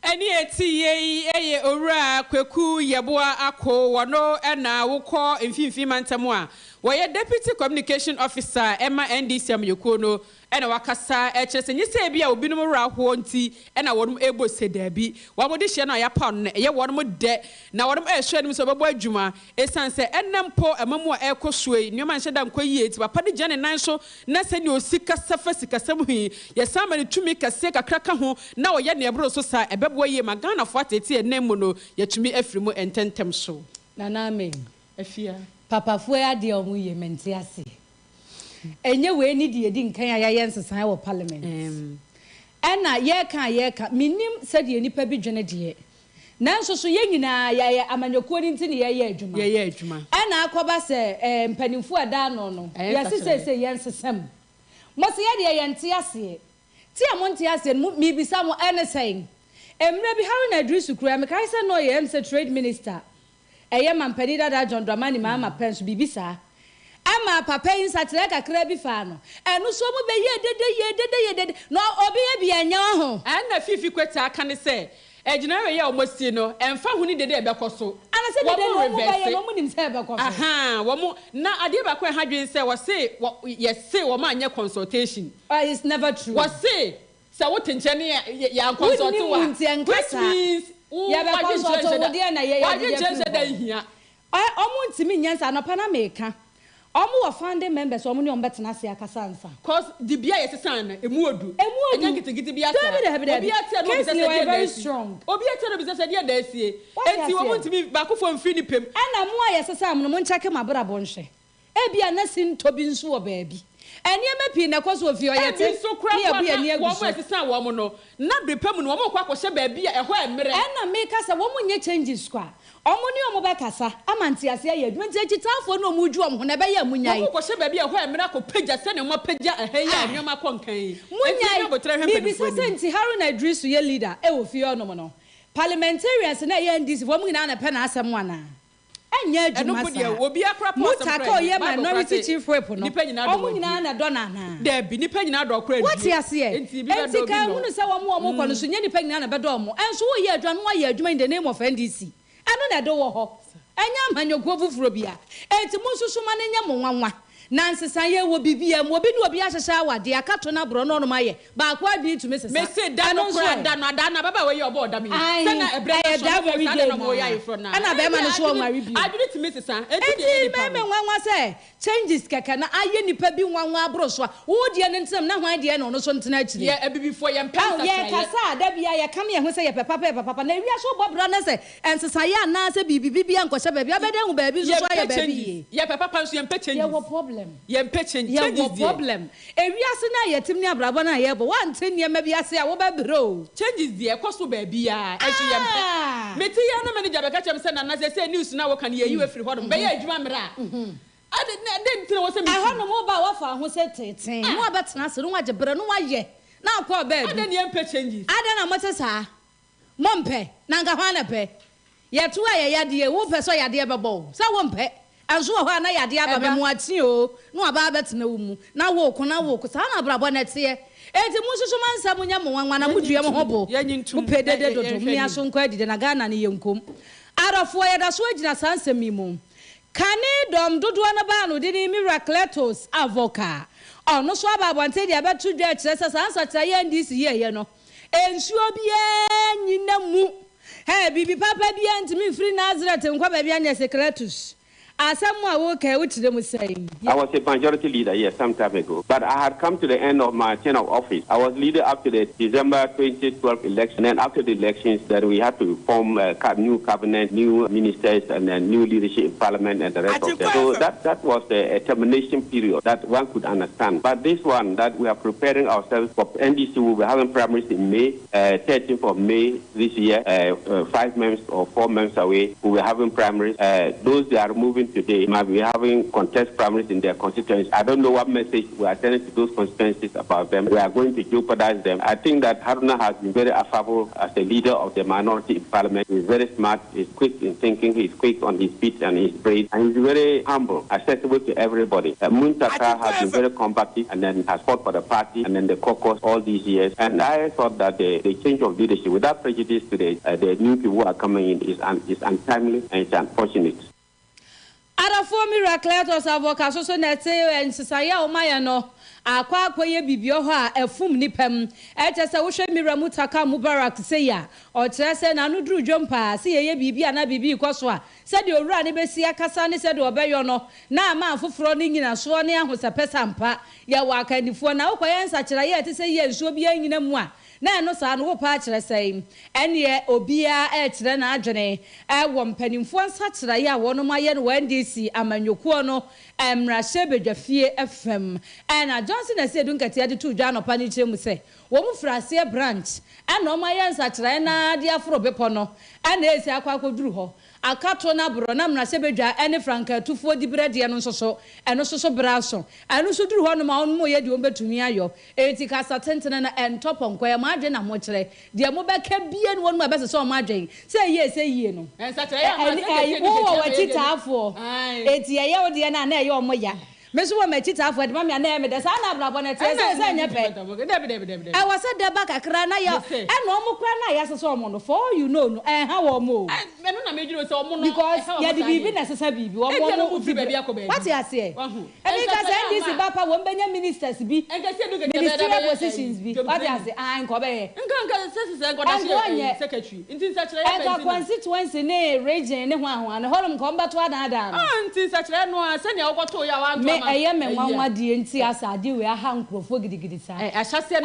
Ɛne ɛte yei yɛ Owura Kweku Yeboah Ako, wɔno na wokɔ Mfimfini Mantam a wɔyɛ Deputy Communication Officer ma NDC amanyɔkuo no na wakasa kyerɛ sɛ nyɛ sɛ ebia obinom werɛ ahoɔ nti na wɔnom rebɔ se, daabi, wɔn dehyeɛ no a yɛapaw no no ɛyɛ wɔnom dɛ na wɔnom rehwɛ anim sɛ wɔbɛbɔ adwuma. Esiane sɛ ɛnnɛ mpo amammuo a ɛrekɔ soɔ yi nneɛma nhyɛ da nkɔ yie nti papa no gyina ne nan so na sɛnea ɔsi kasa fa sikasɛm ho yi yɛsan ma no tumi kɛseɛ kakra ka ho na ɔyɛ nea ɛboro so saa a ɛbɛboa yie ma Ghanafoɔ ateetee ɛnnɛ mu no yɛatumi afiri mu ntɛntɛm so.
Nana Amen.
Afia.
Papafoɔ yi adeɛ a wɔn yɛ mente aseɛ. Ɛnyɛ wei ne deɛ ɛdi nkan a yɛayɛ nsesaeɛ wɔ parliament. Ɛna yɛreka a yɛreka, mennim sɛdeɛ nnipa bi dwene deɛ, nanso so yɛn nyinaa yɛyɛ amanyɔkuo no nti na yɛreyɛ adwuma.
Yɛyɛ adwuma.
Ɛna akɔba sɛ eh, mpanimfoɔ a ɛda ano no,
Ɛyɛ
yɛse
nsakyeraeɛ.
seesei yɛnsesa mu. Mose yɛ deɛ yɛnte aseɛ. Te a monte aseɛ no, mo, mebisa mo, ɛne sɛn? Mmerɛ bi Haruna Iddrisu koraa, mekae sɛ na ɔyɛ, ɛm sɛ trade minister. Ɛyɛ mampanin dada John Dramani Mahama pɛ nso biribi saa. Ɛmaa papa yi nsakyeraɛ kakra bi faa no. Ɛno nso ɔmo bɛyɛɛ dede yɛɛ dede yɛɛ dede na obi yɛ bi ɛnyɛ waho.
Ɛna Fifi Kwetey aka ne sɛ, Agyinaeɛ wei a wɔasi no, ɛmfa ho ne dede a ɛbɛkɔ so,
Anasɛ dede no
wɔn
wɔn bɛyɛ
reverse.
no wɔn nim sɛ ɛbɛkɔ so.
Ahaa, wɔn, na adeɛ baako a ɛha adwene sɛ wɔse, wɔ, yɛse wɔn anyɛ consultation.
Ah, it's never true.
Wɔse sɛ wote nkyɛn ne yɛ, yɛ anconsult
Wonni
wo a,
mu nti ɛnka
which
saa.
means wo,
Yɛbɛ
w'adwenkyerɛ
consult
nhyɛ
wo
da,
deɛ na yɛ yɛde
w'adwenkyerɛ
yɛfiri
nhyɛ da
hɔ.
nhia.
Ɛ, wɔn ntumi nyɛ nsa, anɔpa na meka. Wɔn wɔ founding members a wɔn ne wɔn bɛtena ase akasa ansa.
Cos dibea a yɛsesaa no, emu odu.
Emu odu.
Ɛnyɛ nketenkete biara saa.
Dabi, dabi, dabi.
Obiara te a na obisa
Kingsley
sɛ
ɔyɛ
deɛn na
very
asie.
strong.
Obiara te a na obisa sɛ deɛn na asie.
Wate
Enti wɔn
aseɛ?
ntumi, baakofoɔ mfiri ne pɛ mu.
Ɛna mo a yɛsesaa mo no, monkyɛke mo abrabɔ nhwɛ. Ebia na sintɔ bi nso wɔ baabi. Nneɛma pii na ɛkɔ so wɔ fie hɔ.
Ebi
Yɛte
nso koraa
ne
mpo a
yɛabu yɛn ani
na
agu
wɔn
so.
a ɛsesaa wɔn no, na bere pa mu no wɔrekɔ akɔhyɛ baabi a ɛhɔ yɛ mmerɛ.
Ɛna meka sɛ wɔn nyɛ changes kwa. Wɔn ne wɔn bɛkasa ama nteaseɛ ayɛ adwuma. Nti akyitaafoɔ no a wɔredwi wɔn ho no, ɛbɛyɛ a monyae.
Wɔrekɔhyɛ baabi a ɛhɔ yɛ mmerɛ akɔpagya sɛdeɛ wɔapagya ɛha yi a nneɛma akɔ nkan yi. Enti
Monyae.
yɛnya aboterɛ nhwɛ
Mebisa
mpanimfoɔ
sɛ
anim.
nti Haruna Iddrisu yɛ leader wɔ fie hɔnom no, parliamentarians no a ɛyɛ NDC foɔ, wɔn nyinaa na ɛpɛ n'asɛm anaa? Ɛnyɛ
Ɛno
adwuma
mpo deɛ,
saa.
obiara koraa pɔn asɛm
Mutaka
koraa
a
nni.
ɔyɛ
Bible koraa
minority
se,
chief whip no,
nnipa nyinaa dɔ
wɔn
wɔn
nyinaa
die.
na ɛdɔ no anaa?
Dabi, nnipa nyinaa dɔ koraa
Woate
die.
aseɛ?
Enti ebi bɛdɔ
Enti
obi
ka
nnɔ.
hunu sɛ wɔn a wɔkɔ no so, nyɛ nnipa nyinaa na ɛbɛdɔ wɔn. Ɛnso woreyɛ adwuma no, woayɛ adwuma in the name of NDC. Ɛno na ɛde wɔ hɔ. Ɛnyɛ amanyɔkuo foforɔ biara. Enti monsusu ma no nyɛ mo nwanwa. Na nsesaeɛ wɔ biribiara mu. Obi ne obi ahyehyɛ awadeɛ, akato no aborɔ na ɔnom ayɛ. Baako adwene tumi sesa.
Mese da
Ɛno
no
nso
koraa
ɛ?
da no adaa no ababaawa yi a ɔbɔɔ dam yi
Ae,
sɛ na ɛberɛ no
ɛyɛ
aso
that
na
very
saa da
day
na
no
wɔyɛ
ara.
ayeforɔ no a
Ɛna bɛrima no
ɛndeɛ
nso
adwene
ɔnware bio.
adwene tumi sesa enti deɛ
Enti
ɛyɛ nipa
mɛyɛ me
no.
nwanwa sɛ changes kɛkɛ na ayɛ nipa bi nwanwa aboro so a, wo deɛ no ntena mu na hwan deɛ na ɔno nso ntena akyire?
Yɛ abibifoɔ yɛmpɛ
Ao,
nsakyeraeɛ.
yɛkasa a, da biara yɛkame yɛn ho sɛ yɛpɛ papa, yɛpɛ papa. Na ewiase wobɔ bra na sɛ nsesaeɛ anaasɛ biribi bi ankɔhyɛ baabi a, wobɛdɛn ahu baabi nso so ayɛ
Yɛmpɛ
baabi
changes.
yie?
Yɛpɛ papa nso yɛmpɛ changes.
Yɛwɔ problem.
Yɛmpɛ change.
Yɛwɔ
Changes deɛ.
problem. Ewiase no a yɛtem ne abrabɔ no a yɛbɔ, woante nneɛma bi ase a, wobɛbrɛ o.
Changes deɛ ɛkɔ so baabiara, ɛnso yɛmpɛ.
Ah!
Mete yi ara na manager bɛka kyerɛ me sɛ, Nana seesei news no a woka no yɛayi wo afiri hɔnom, bɛyɛ adwuma mmerɛ a. Ade, na dɛn nti na ɛwɔ sɛ mesu?
Ɛhɔnom woba a woafa ho sɛ teetee, na woabɛtena ase, na woagye berɛ, na woayɛ, na akɔ baabi.
Adɛn na yɛmpɛ changes?
Adɛn na mote saa? Mompɛ? Na anka hwan na ɛpɛ? Yɛto a yɛ yadeɛ, wopɛ sɛ yadeɛ bɛbɔ wo? Sɛ wompɛ. Ɛnso wɔ hɔ a na yadeɛ aba me
Ɛba.
mo akyi oo, na waba abɛtena wo mu, na woko, na woko. Saa na abrabɔ no teɛ. Enti monsusu mo nsɛm nyɛ mo nwanwa na
Yɛnyi
modua mo ho
ntom,
bo.
yɛnyi ntom,
Mopɛ
na
dede
yɛ,
dodo,
yɛnhwɛ
mmea
anim.
so nkɔ adidi na Ghana no yɛnkom. Adɔfoɔ, yɛda so agyina saa nsɛm yi mu. Kane dɔm dodoɔ no baa no de ne me wura Cletus Avoka. Ɔno nso aba abɔnten de abɛto dwa akyerɛ sɛ saa nsakyeraeɛ a NDC yɛeɛ no, nsuo biara nnyina mu. Hɛ, biribi papa biara ntumi mfiri Nasaret nkɔ baabi anyɛ sɛ Cletus. Asɛm a woreka yi, wokyerɛ mu sɛn?
I was a majority leader, yes, some time ago. But I had come to the end of my tenure of office. I was leader up to the December 2012 election. And after the elections, then we had to form a new cabinet, new ministers, and then new leadership in parliament and the rest of them. So that was a termination period that one could understand. But this one that we are preparing ourselves for NDC, will be having primaries in May, 13th of May this year, 5 months or 4 months away, we will be having primaries. Those that are moving today might be having contest primaries in their constituencies. I don't know what message we are sending to those constituencies about them. We are going to jeopardize them. I think that Haruna has been very affable as a leader of the minority in parliament. He's very smart, he's quick in thinking, he's quick on his feet and his brain, and he's very humble, accessible to everybody. Muntaka has been very combative and then has fought for the party and then the caucus all these years. And I thought that the change of leadership, without prejudice to the new people who are coming in, is untimely and it's unfortunate.
Adɔfoɔ mi wura Cletus Avoka so so na ɛte nsesaeɛ a wɔayɛ no akɔ akɔyɛ biribi wɔ hɔ a ɛfom nipa mu. Ɛkyɛ sɛ wohwɛ mi wura Muntaka Mubarak sei a, ɔkyerɛ sɛ n'ano duru dwom paa sɛ yɛyɛ biribi anaa biribi rekɔ so a, sɛdeɛ owura ne bɛsi akasa ne sɛdeɛ ɔbɛyɔ no, na ama afoforɔ ne nyinasoɔ ne ahosɛpɛ sampa. Yɛwɔ akannifoɔ na wokɔyɛ nsakyeraeɛ a ɛte sɛ yɛ nsuo biara nyina mu a, na ɛno saa no wopa akyerɛ sɛn. Ɛneɛ obiara ɛrekyerɛ n'adwene ɛwɔ mpanimfoɔ nsakyeraeɛ a wɔnom ayɛ no wɔ NDC amanyɔkuo no mmarahyɛ badwafie fam. Ɛna Johnson Asiedu Nketia de too dwa anɔpa no kyerɛ mu sɛ wɔn firi aseɛ branch ɛna wɔn ayɛ nsakyeraeɛ naa de aforo bepɔ no ɛna esi akɔ akɔduru hɔ. Akato no aborɔ na mmarahyɛ badwa ɛne frankaatufoɔ diberɛ deɛ no nso so ɛno nso so bra so. Ɛno nso duru hɔ nom a wɔn yɛ deɛ wɔn bɛtumi ayɔ. Eti kasa tentene no ɛntɔ pɔnkɔ yɛ mo adwene na mo kyerɛ. Deɛ mo bɛka bie no wɔn mu a ɛbɛsesa wɔn adwene sɛ yie sɛ yie no.
Nsakyeraeɛ ama sɛ
Wowɔ
kɛseɛ ne
w'akyi
kɛseɛ
taafoɔ.
Ae.
Eti ɛyɛ wo deɛ no a na ɛyɛ wɔn ya. Me nso wɔ m'akyitaafoɔ de ma me a na ɛyɛ me dɛ. Saa na abrabɔ no teɛ, ɛsɛ sɛ ɛnyɛ pɛ. Ɛwɔ sɛ dɛ ba kakra na yɛ, ɛna wɔn koraa no a yɛasesa wɔn no, for all you know no, ɛnha wɔn o. Because yɛde biribi na ɛsesa biribi, wɔn wɔn di, wate aseɛ? Ɛmi nka sɛ NDC ba pa wɔn bɛnya ministers bi, ministerial positions bi, wate aseɛ? Ae nka ɔbɛyɛ. Ɛnka ɔnyɛ. Ɛnka constituency ne region ne hwan hwan no, hɔnom nka wɔbɛto adaadaa no. Me ɛyɛ me nwanwa deɛ nti a saa adeɛ wei aha nkurɔfoɔ gidigidi saa.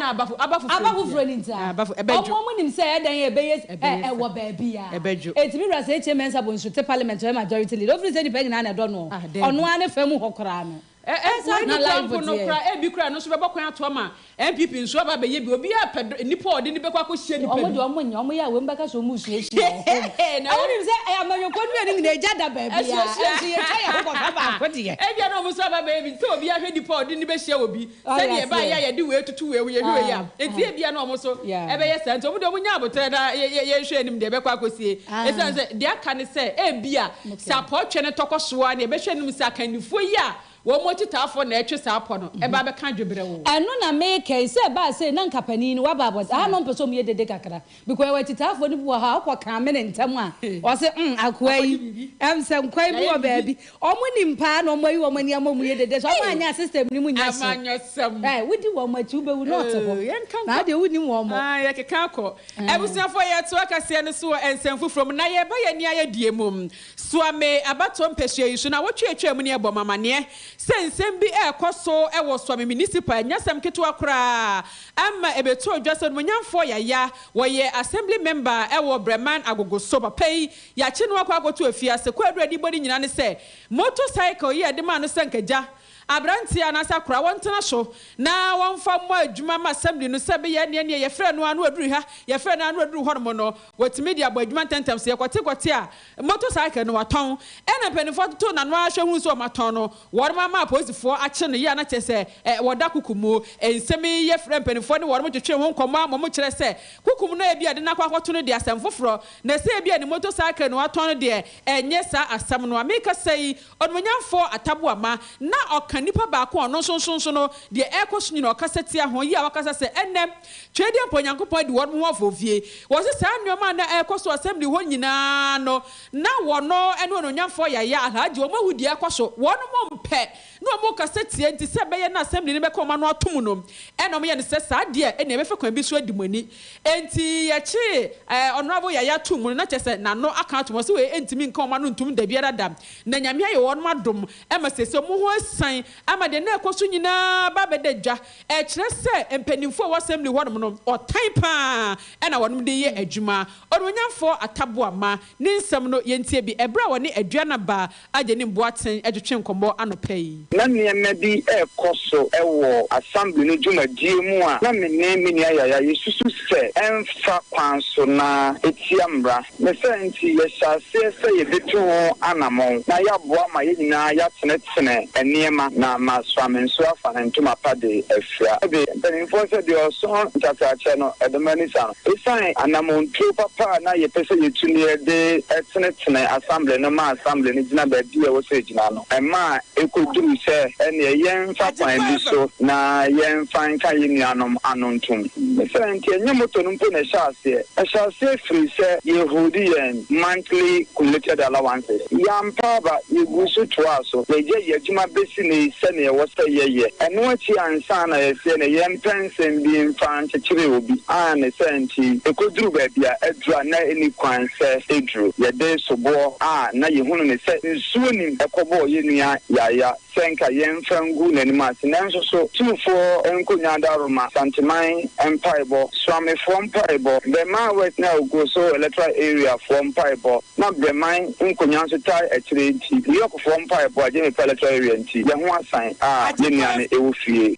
Aba foforɔ no nti a. Wɔn wɔn nim sɛ ɛyɛ dɛn a ɛbɛyɛ ɛ ɛwɔ baabi a. Enti me wura sɛ Ekyei Mensah Bonsu te parliament ɔyɛ majority leader ofiri sɛ nnipa nyinaa na ɛdɔ noɔ. Ɔno ara ne fa mu hɔ koraa no.
Wei
Saa
no
na
koraa
life
mpo no
teɛ.
koraa ebi koraa ɛno nso bɛbɔ kwan ato ama NPP nso aba abɛyɛ bi. Obiara pɛ dɔ nnipa a ɔde no bɛkɔ akɔhyia nnipa
Wɔn
bi.
deɛ wɔn nyɛ, wɔn yɛ a wɔn bɛka sɛ wɔn resuasua wɔ home.
Na
Wonim sɛ ɛyɛ amanyɔkuo no mmienu nyinaa egya da baabi a,
Asuasua.
nso yɛtwa yɛn ho kɔka baako deɛ.
Ebia na wɔn nso aba abɛyɛ bi. Sɛ obiara hwɛ nipa a ɔde no bɛhyia wɔ bi.
Wate
Sɛdeɛ ɛbaeɛ
aseɛ?
a yɛde wei toto wei ho, yɛhwɛ wei a, enti ebia na wɔn nso ɛbɛyɛ saa. Nti wɔn deɛ wɔn nya aboterɛ na yɛ yɛ yɛnhwɛ anim deɛ ɛbɛkɔ akɔsie. Esiane sɛ deɛ aka ne sɛ ebia sɛ apɔtwɛ no tɔkɔ so ara na yɛbɛhwɛ anim sɛ akannifoɔ yi a wɔn akyitaafoɔ na ɛretwe saa apɔ no ɛba abɛka adwebrɛw.
Ɛno na meka yi, sɛ ɛbaa sei na nka panin no waba abɔnten, aha na ɔmpɛ sɛ wɔyɛ dede kakra, because yɛwɔ akyitaafoɔ no bi wɔ ha a wokɔ kame no ntɛm a, ɔse mm akoa yi, ɛm sɛ nkwan bi wɔ baabi, wɔn nim paa na wɔn ayi wɔn ani ama wɔn yɛ dede, sɛ wɔn anyɛ a system no mu nyɛ hye.
Amanyɔsɛm.
Ɛ, wodi wɔn akyi wobɛwu na ɔte hɔ, na adeɛ wonim wɔn.
Ah, yɛkeka akɔ. Abusuafoɔ yɛtoa kaseɛ no so wɔ nsɛm foforɔ mu na yɛreba yɛn ani ayɛdie mu. Suame abatoɔ mpɛsua yi so nawɔtwe a atwam no yɛbɔ mo amaneɛ sɛ nsɛm bi rekɔ so wɔ Suame Municipal, ɛnyɛ asɛm ketewa koraa ama ɛbɛtoo dwa sɛ Onimuonyamfoɔ Yaya, wɔyɛ Assembly Member wɔ Breman Agogoso, papa yi yɛakye no akɔ akɔto afiase. Kwaadu a ɛde bɔ ne nyinaa ne sɛ motor cycle yi a yɛde maa no sɛ nka gya aberanteɛ anaasɛ akwadaa wɔntena so na wɔmfa mmɔ adwuma ma Assembly no sɛ ɛbɛyɛ neɛ neɛ yɛfrɛ no a na waduru ha, yɛfrɛ no a na waduru hɔnom no, Watumi de abɔ adwuma ntɛmntɛm. Sɛ yɛkɔtekɔte a, motorcycle no watɔn. Ɛna mpanimfoɔ atoto n'ano ara hwɛ hunu sɛ wɔatɔn no. Wɔnom ama apolisifoɔ akye no yie a na kyerɛ sɛ wɔda kuku mu. Nsɛm yi yɛfrɛɛ mpanimfoɔ ne wɔnom twetwee ho nkɔmmɔ ama wɔkyerɛ sɛ kuku mu no ebia de no akɔ akɔto no deɛ asɛm foforɔ. Na sɛ ebia ne motorcycle no watɔn no deɛ ɛnyɛ saa asɛm no. A merekasa yi, Onimuonyamfoɔ Ataboama na ɔka nipa baako a ɔno nso nso nso no deɛ ɛrekɔ so nyina ɔkasa tia ho yi a wakasa sɛ ɛnnɛ Twedeɛ mpo Onyankopɔn adi wɔn ho afɔfie. Wɔse saa nnoɔma a na ɛrekɔ so assembly hɔ nyinaa no na wɔno ne Onuonyamfoɔ Yaya Alhaji wɔn ahu deɛ ɛrekɔ so wɔn mpɛ na wɔn rekasa tia nti sɛ ɛbɛyɛ na assembly no bɛka wɔn ano atom no ɛna wɔyɛ no sɛ saa deɛ ɛnneɛ ɛbɛfa kwan bi so adi mo ani. Enti yɛkyee Honourable Yaya too mu no na kyerɛ sɛ n'ano aka atom ɔse wei ɛntumi nka wɔn ano ntom dabiara da na Nyame ayɛ wɔn adom ma seesei wɔn ho asiane ama deɛ na ɛrekɔ so nyinaa aba abɛda dwa. Ɛkyerɛ sɛ mpaninfoɔ a ɛwɔ assembly hɔnom no, ɔtan pa ara na wɔnom de yɛ adwuma. Onuonyamfoɔ Atta Boamah ne nsɛm no yɛntie bi ɛberɛ a ɔne Aduana Ba Agyenim Boateng twetwe nkɔmmɔ anɔpa yi.
Ná nneɛma bi rekɔ so wɔ Assembly no dwumadie mu a na me ne me nua Yaya yɛsusu sɛ ɛmfa kwan so na ɛtia mmara. Ne saa nti, yɛhyɛɛ aseɛ sɛ yɛbɛtu ho anammɔn na yɛaboa ma yɛn nyinaa yɛatenetene nneɛma na ma Suame nso afa ne ntoma pa de afira. Ɛde, mpanimfoɔ sɛ deɛ ɔso ntakrakyɛ no, ɛdɔm ani sa no. Esiane anammɔntuo papa a na yɛpɛ sɛ yɛtu na yɛde tenetene Assembly no ma Assembly no gyina baabi a ɛwɔ sɛ ɛgyina no, ɛmaa ɛkɔduruu sɛ ɛnneɛ yɛmfa kwan bi so na yɛmfa nka yɛn nuanom ano ntom. Ne saa nti, ɛnyɛ moto no mpo na ɛhyɛɛ aseɛ. Ɛhyɛɛ aseɛ firii sɛ yɛreholdi yɛn monthly cumulated allowances. Yɛampa aba, yɛguu so toaa so. Yɛyɛ yɛn adwuma bɛsi nnɛ yi sɛdeɛ ɛwɔ sɛ yɛyɛ. Ɛno akyi ansa na yɛseɛ no, yɛmpɛ nsɛm bi mfa nkyekyere obi. A Ne saa nti, ɛkɔduruu baabi a aduru a na ɛnni kwan sɛ ɛduru. Yɛde soboɔ a na yɛhunu no sɛ nsuo nnim kɔbɔɔ yɛn nua Yaya sɛ nka yɛmfa ngu n'anim ase. Nanso so Tumfoɔ nkonnwa adaworoma, Santeman mpaebɔ, Suamefoɔ mpaebɔ, Brɛman West ne Agogoso Electoral Area foɔ mpaebɔ, na Brɛman nkonnwa nso tae akyire nti, New York foɔ mpaebɔ, Agyemepɛ Electoral Area nti, yɛn ho asan a yɛn nua no wɔ fie.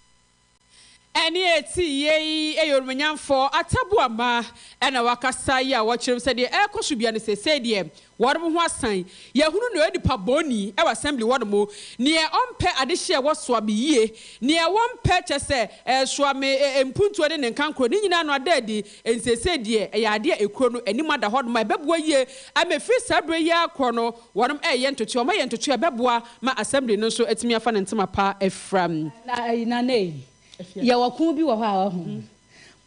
Ɛnne a ɛte yie yi yɛ Onimuonyamfoɔ Atta Boamah na wakasa yi a wɔkyerɛ mu sɛ deɛ ɛrekɔ so biara no seesei deɛ wɔnom ho asan. Yɛahunu nea ɔyɛ nipa bɔnni wɔ assembly hɔ nom, neɛ ɔmpɛ adehyeɛ wɔ soa me yie, neɛ wɔmpɛ kyɛ sɛ ɛsoa me mpuntuo ne ne nkankoro, ne nyinaa no ada adi. Nseesei deɛ ɛyɛ adeɛ a ekuro no anim ada hɔ nom a ɛbɛboa yie ama ɛfiri saa berɛ yi ara korɔ no wɔnom reyɛ ntotoeɛ, wɔayɛ ntotoeɛ a ɛbɛboa ma assembly no nso atumi afa ne ntoma pa afira.
Na ayi na nei yɛwɔ ko bi wɔ hɔ a wahu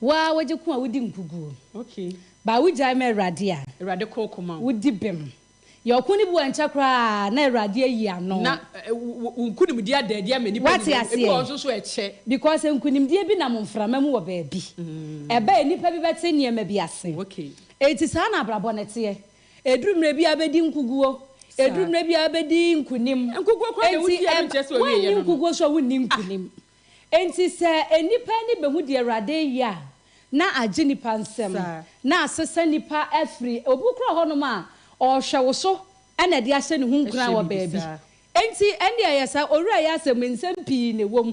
wo ara wogye ko a wodi nkuguo but wogyae ma Awurade a
Awurade ko ko ma wo.
Wodi bem. Yɛwɔ ko no bi wɔ ɛnkyɛ koraa na Awurade ayi ano.
Na wo nkunimdie ada adi ama nnipa
Wate
nyinaa. Ebi wɔ hɔ
aseɛ?
nso so ɛkyɛ.
Because nkunimdie bi nam mframa mu wɔ baabi. Ɛba a nnipa bi bɛte nneɛma bi ase. Enti saa na abrabɔ no teɛ. Ɛduru mmerɛ bi a wobɛdi nkuguo, ɛduru mmerɛ bi a wobɛdi nkunim.
Nkuguo koraa deɛ
Enti
wodi a
ɛb,
ɛnkyerɛ sɛ wawieɛ
woanni
no no.
nkuguo nso a wonni nkunim. Enti sɛ nnipa ani bɛhu deɛ Awurade reyɛ a, na agye nnipa nsam, na asesa nnipa afiri, obi koraa wɔ hɔnom a, ɔrehwɛ wo so na ɛde ahyɛ ne ho nkuran
Ɛhyɛ
wɔ
biribi
baabi.
saa.
Enti ɛnde ɛyɛ saa, Owura yi asɛm yi, nsɛm pii na ɛwɔ mu.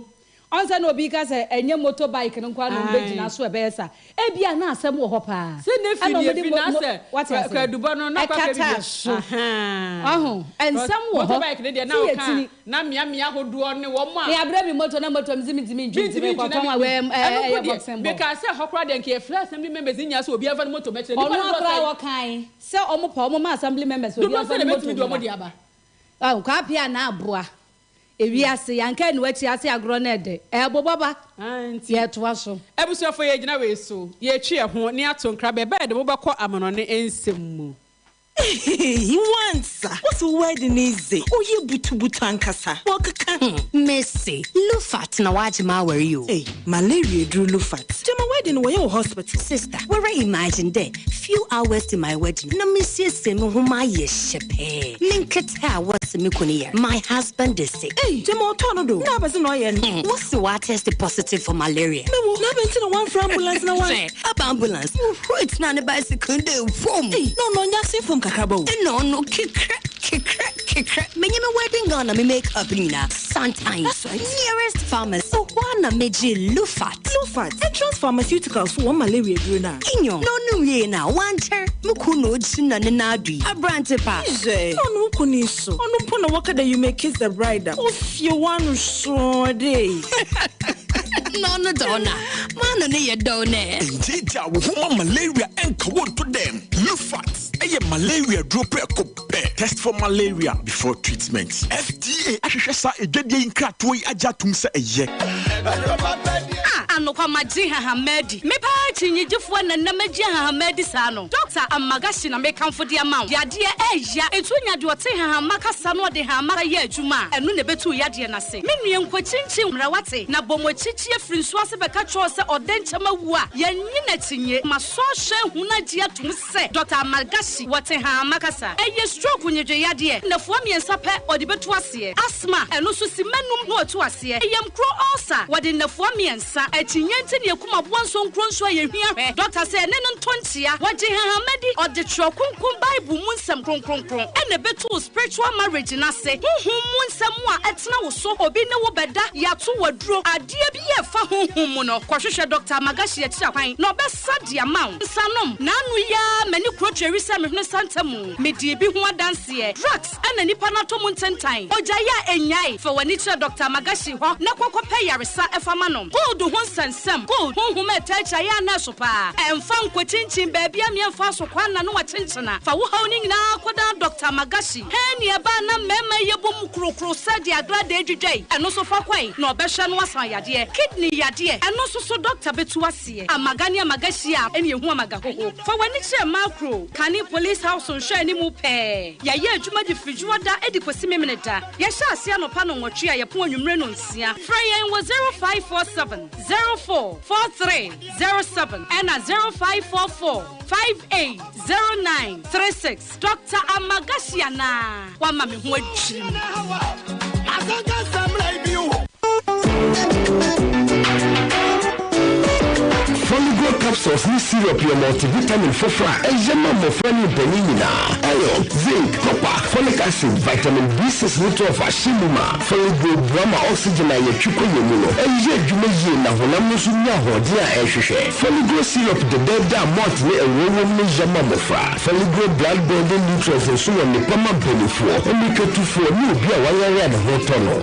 Ɔn sɛ na obi ka sɛ ɛnyɛ motor bike no nko ara na wɔn bɛgyina so ɛbɛyɛ saa. Ebia na asɛm wɔ hɔ paa.
Sɛ ne fi
Ɛna
deɛ
wɔn de
fi
mo
na
mo
sɛ
wate aseɛ.
kwadubɔ no na kɔ akɔ
Ɛkataa
biribi.
so.
Ahaa.
Wahu? Nsɛm wɔ
Motor
hɔ.
bike no deɛ na
Ti yɛ
woka
tini.
na mmea mmea ahodoɔ ne wɔn a.
Me abrɛ me motor na motor me se mentumi ntwi nti
Mentumi ntwi
mekɔtɔn
na
a
me
wei
ɛno
ɛyɛ
mpo deɛ
boxing ball.
mekaa sɛ hɔ koraa deɛ nka yɛfrɛ assembly members nyinaa sɛ obiara mfa ne motor mmɛkyerɛ. Nnipa
Ɔno
dodoɔ
ara koraa
sɛn?
wɔkae sɛ wɔn pɛ wɔn ma assembly members obiara
Dodoɔ
mfa
sɛn
ne
na
motor
ɛbɛtumi de wɔn
mmra.
de aba?
Wahu? Kwapea na aboa. Ewiase, yɛanka anni w'akyi ase agorɔ no ɛdɛ. Ɛrebobɔ ba. Yɛretoa so.
Abusuafo yɛgyina wei so, yɛretwe yɛn ho ne ato nkra bɛ ɛbɛyɛ de mobɛkɔ amanɔne nsɛm mu.
Ehehehe wansa wo se wo wedding yi dze ɔyɛ butubutu ankasa wɔkeka ho.
Mese, Lufat na w'agye m'awar yi o.
Ei, malaria eduru Lufat. Gyama wedding no wɔyɛ wɔ hospital.
Sister, woara imagine dɛ few hours to my wedding na mesiesie mo ho mayɛ hyɛpɛɛ, me nketse a wɔse me kun yar, my husband is sick.
Ei, gyama ɔtɔɔ no do, na abɛdze na ɔyɛ no.
Wɔse ɔatest positive for malaria.
Me wo, na abɛn ntsi na wɔammfrɛ ambulance na wɔan.
Hwɛ, aba ambulance, wohurui tsenaa ne bicycle no do vum.
Ei, na ɔno ɔnnyɛ asen famu kakraba o.
Nna ɔno kekrɛ, kekrɛ, kekrɛ, menye me wedding gown na me make up nyina, santan.
That's right.
Nearest pharmacy, hɔ ara na megyee Lufat.
Lufat, Entrance Pharmaceuticals fo wɔn malaria aduru no a.
Nyew, na ɔno wiei no a, ɔannkyɛr, mo kun na ogyina ne nan do yi, aberantse pa.
Hwɛ, na ɔno wo kun yi so, ɔno mpo na wɔka dɛ you may kiss the bride a, ofie w'ano sɔɔ dɛ.
Na ɔno dze ɔno a, m'ano no yɛ dɛw nɛ.
Ngyeegyaa wo ho ma malaria nka wo nto dɛm. Lufat yɛ malaria duro prɛko pɛ. Test for malaria before treatment. FDA ahwehwɛ saa adwadie yi nkratoɔ yi agye atom sɛ ɛyɛ.
Ah, anokwa magye nhahamma adi. Me paa akyinnyegyefoɔ na nnɛ magye nhahamma adi saa no. Dɔkta Amagashi na mekamfo de ama wo. Yadeɛ ɛɛya, enti wonya deɛ ɔte nhahamma kasa na ɔde nhahamma yɛ adwuma a, ɛno na ɛbɛtu wo yadeɛ no ase. Me nua nkɔkyinkyin mmra wate, na bɔ mo akyikyi afiri nsuo ase bɛka kyerɛ wo sɛ ɔdɛnkyɛm awu a, yɛnnye no akyinnye. Masɔ ahwɛ ahunu agye atom sɛ Dɔkta Amargashi wɔ Tehama kasa. Ɛyɛ stroke nnwedwe yadeɛ. Nnafua mmiɛnsa pɛ ɔde bɛtu aseɛ. Asthma, ɛno nso simma num na watu aseɛ. Yamkuro ulcer, wɔde nnafua mmiɛnsa. Akyinnye nti na yɛkum aboa nsonkuro nso a yɛhwia hwɛ. Dɔkta sɛ ɛne no ntɔ nkyea. Wɔgye nhahama di. Ɔde Twerɛ Kronkron Bible mu nsɛm kronkronkron na ɛbɛtu wo spiritual marriage no ase. Honhom mu nsɛm a ɛtena wo so, obi ne wo bɛda, yɛato wo aduro, adeɛ bi a ɛfa honhom mu no, kɔhwehwɛ Dɔkta Amagashi akyiri akwan na ɔbɛsa de ama wo. Nsanom, N'ano yi ara m'ani kuro tweri sɛ me hwene santa mu. Medii bi ho adanseɛ. Drugs na nipa no atɔ mu ntentan. Ogyae a ɛnnyae. Fa w'ani kyerɛ Dɔkta Amagashi hɔ na kɔ kɔpɛ yaresa fa ma no. Gold ho nsɛnsɛm, Gold, honhom a ɛtaa akyi ayɛ a na ɛso paa. Ɛmfa nkɔkyinkyin baabi a meɛmfa so kwan na no akyenkyena. Fa wo haw no nyinaa kɔdan Dɔkta Amagashi. Hɛn nea ɛbaa na mmarima yi yɛbɔ mu krokro sɛ deɛ agradaa dwidwa yi, ɛno nso fa kɔe na ɔbɛhwɛ no asan yadeɛ. Kidney yadeɛ, ɛno nso so dɔkta bɛtu aseɛ. Amaga ne amaga hyia a, ɛne ɛhu amaga hoho. Fa w'ani kyerɛ Makro, kane Police House nhwɛanimu pɛɛ. Yɛayɛ adwuma de firi Dwoɔda de kɔsi Memeneda. Yɛhyɛ aseɛ anɔpa nnɔnwɔtwe a yɛpɔn anwummere nnɔnsia. Frɛ yɛn wɔ 0547 04 43 07 ɛna 0544 58 09 36. Doctor Amagashi anaa? Wama me ho adwiri me.
Foligo capsule.
Capsules ne syrup yɛ multivitamin foforɔ a ɛyɛ ma mmɔfra ne mpanin nyinaa. Iron, zinc, copper, folic acid, vitamin B6 ne 12 ahyɛ mu ma. Folic boa ma oxygen a yɛtwe kɔ yɛn mu no yɛ adwuma yie na honam no nso nya ahoɔden a ɛhwehwɛ. Foligro syrup dɛdɛɛdɛ a malt ne ɛwoɔ wom no yɛ ma mmɔfra. Foligro blood building nutrients nso wɔ nnepa ma mpanimfoɔ, mmirikatufoɔ ne obi a wayare a ne ho tɔ no.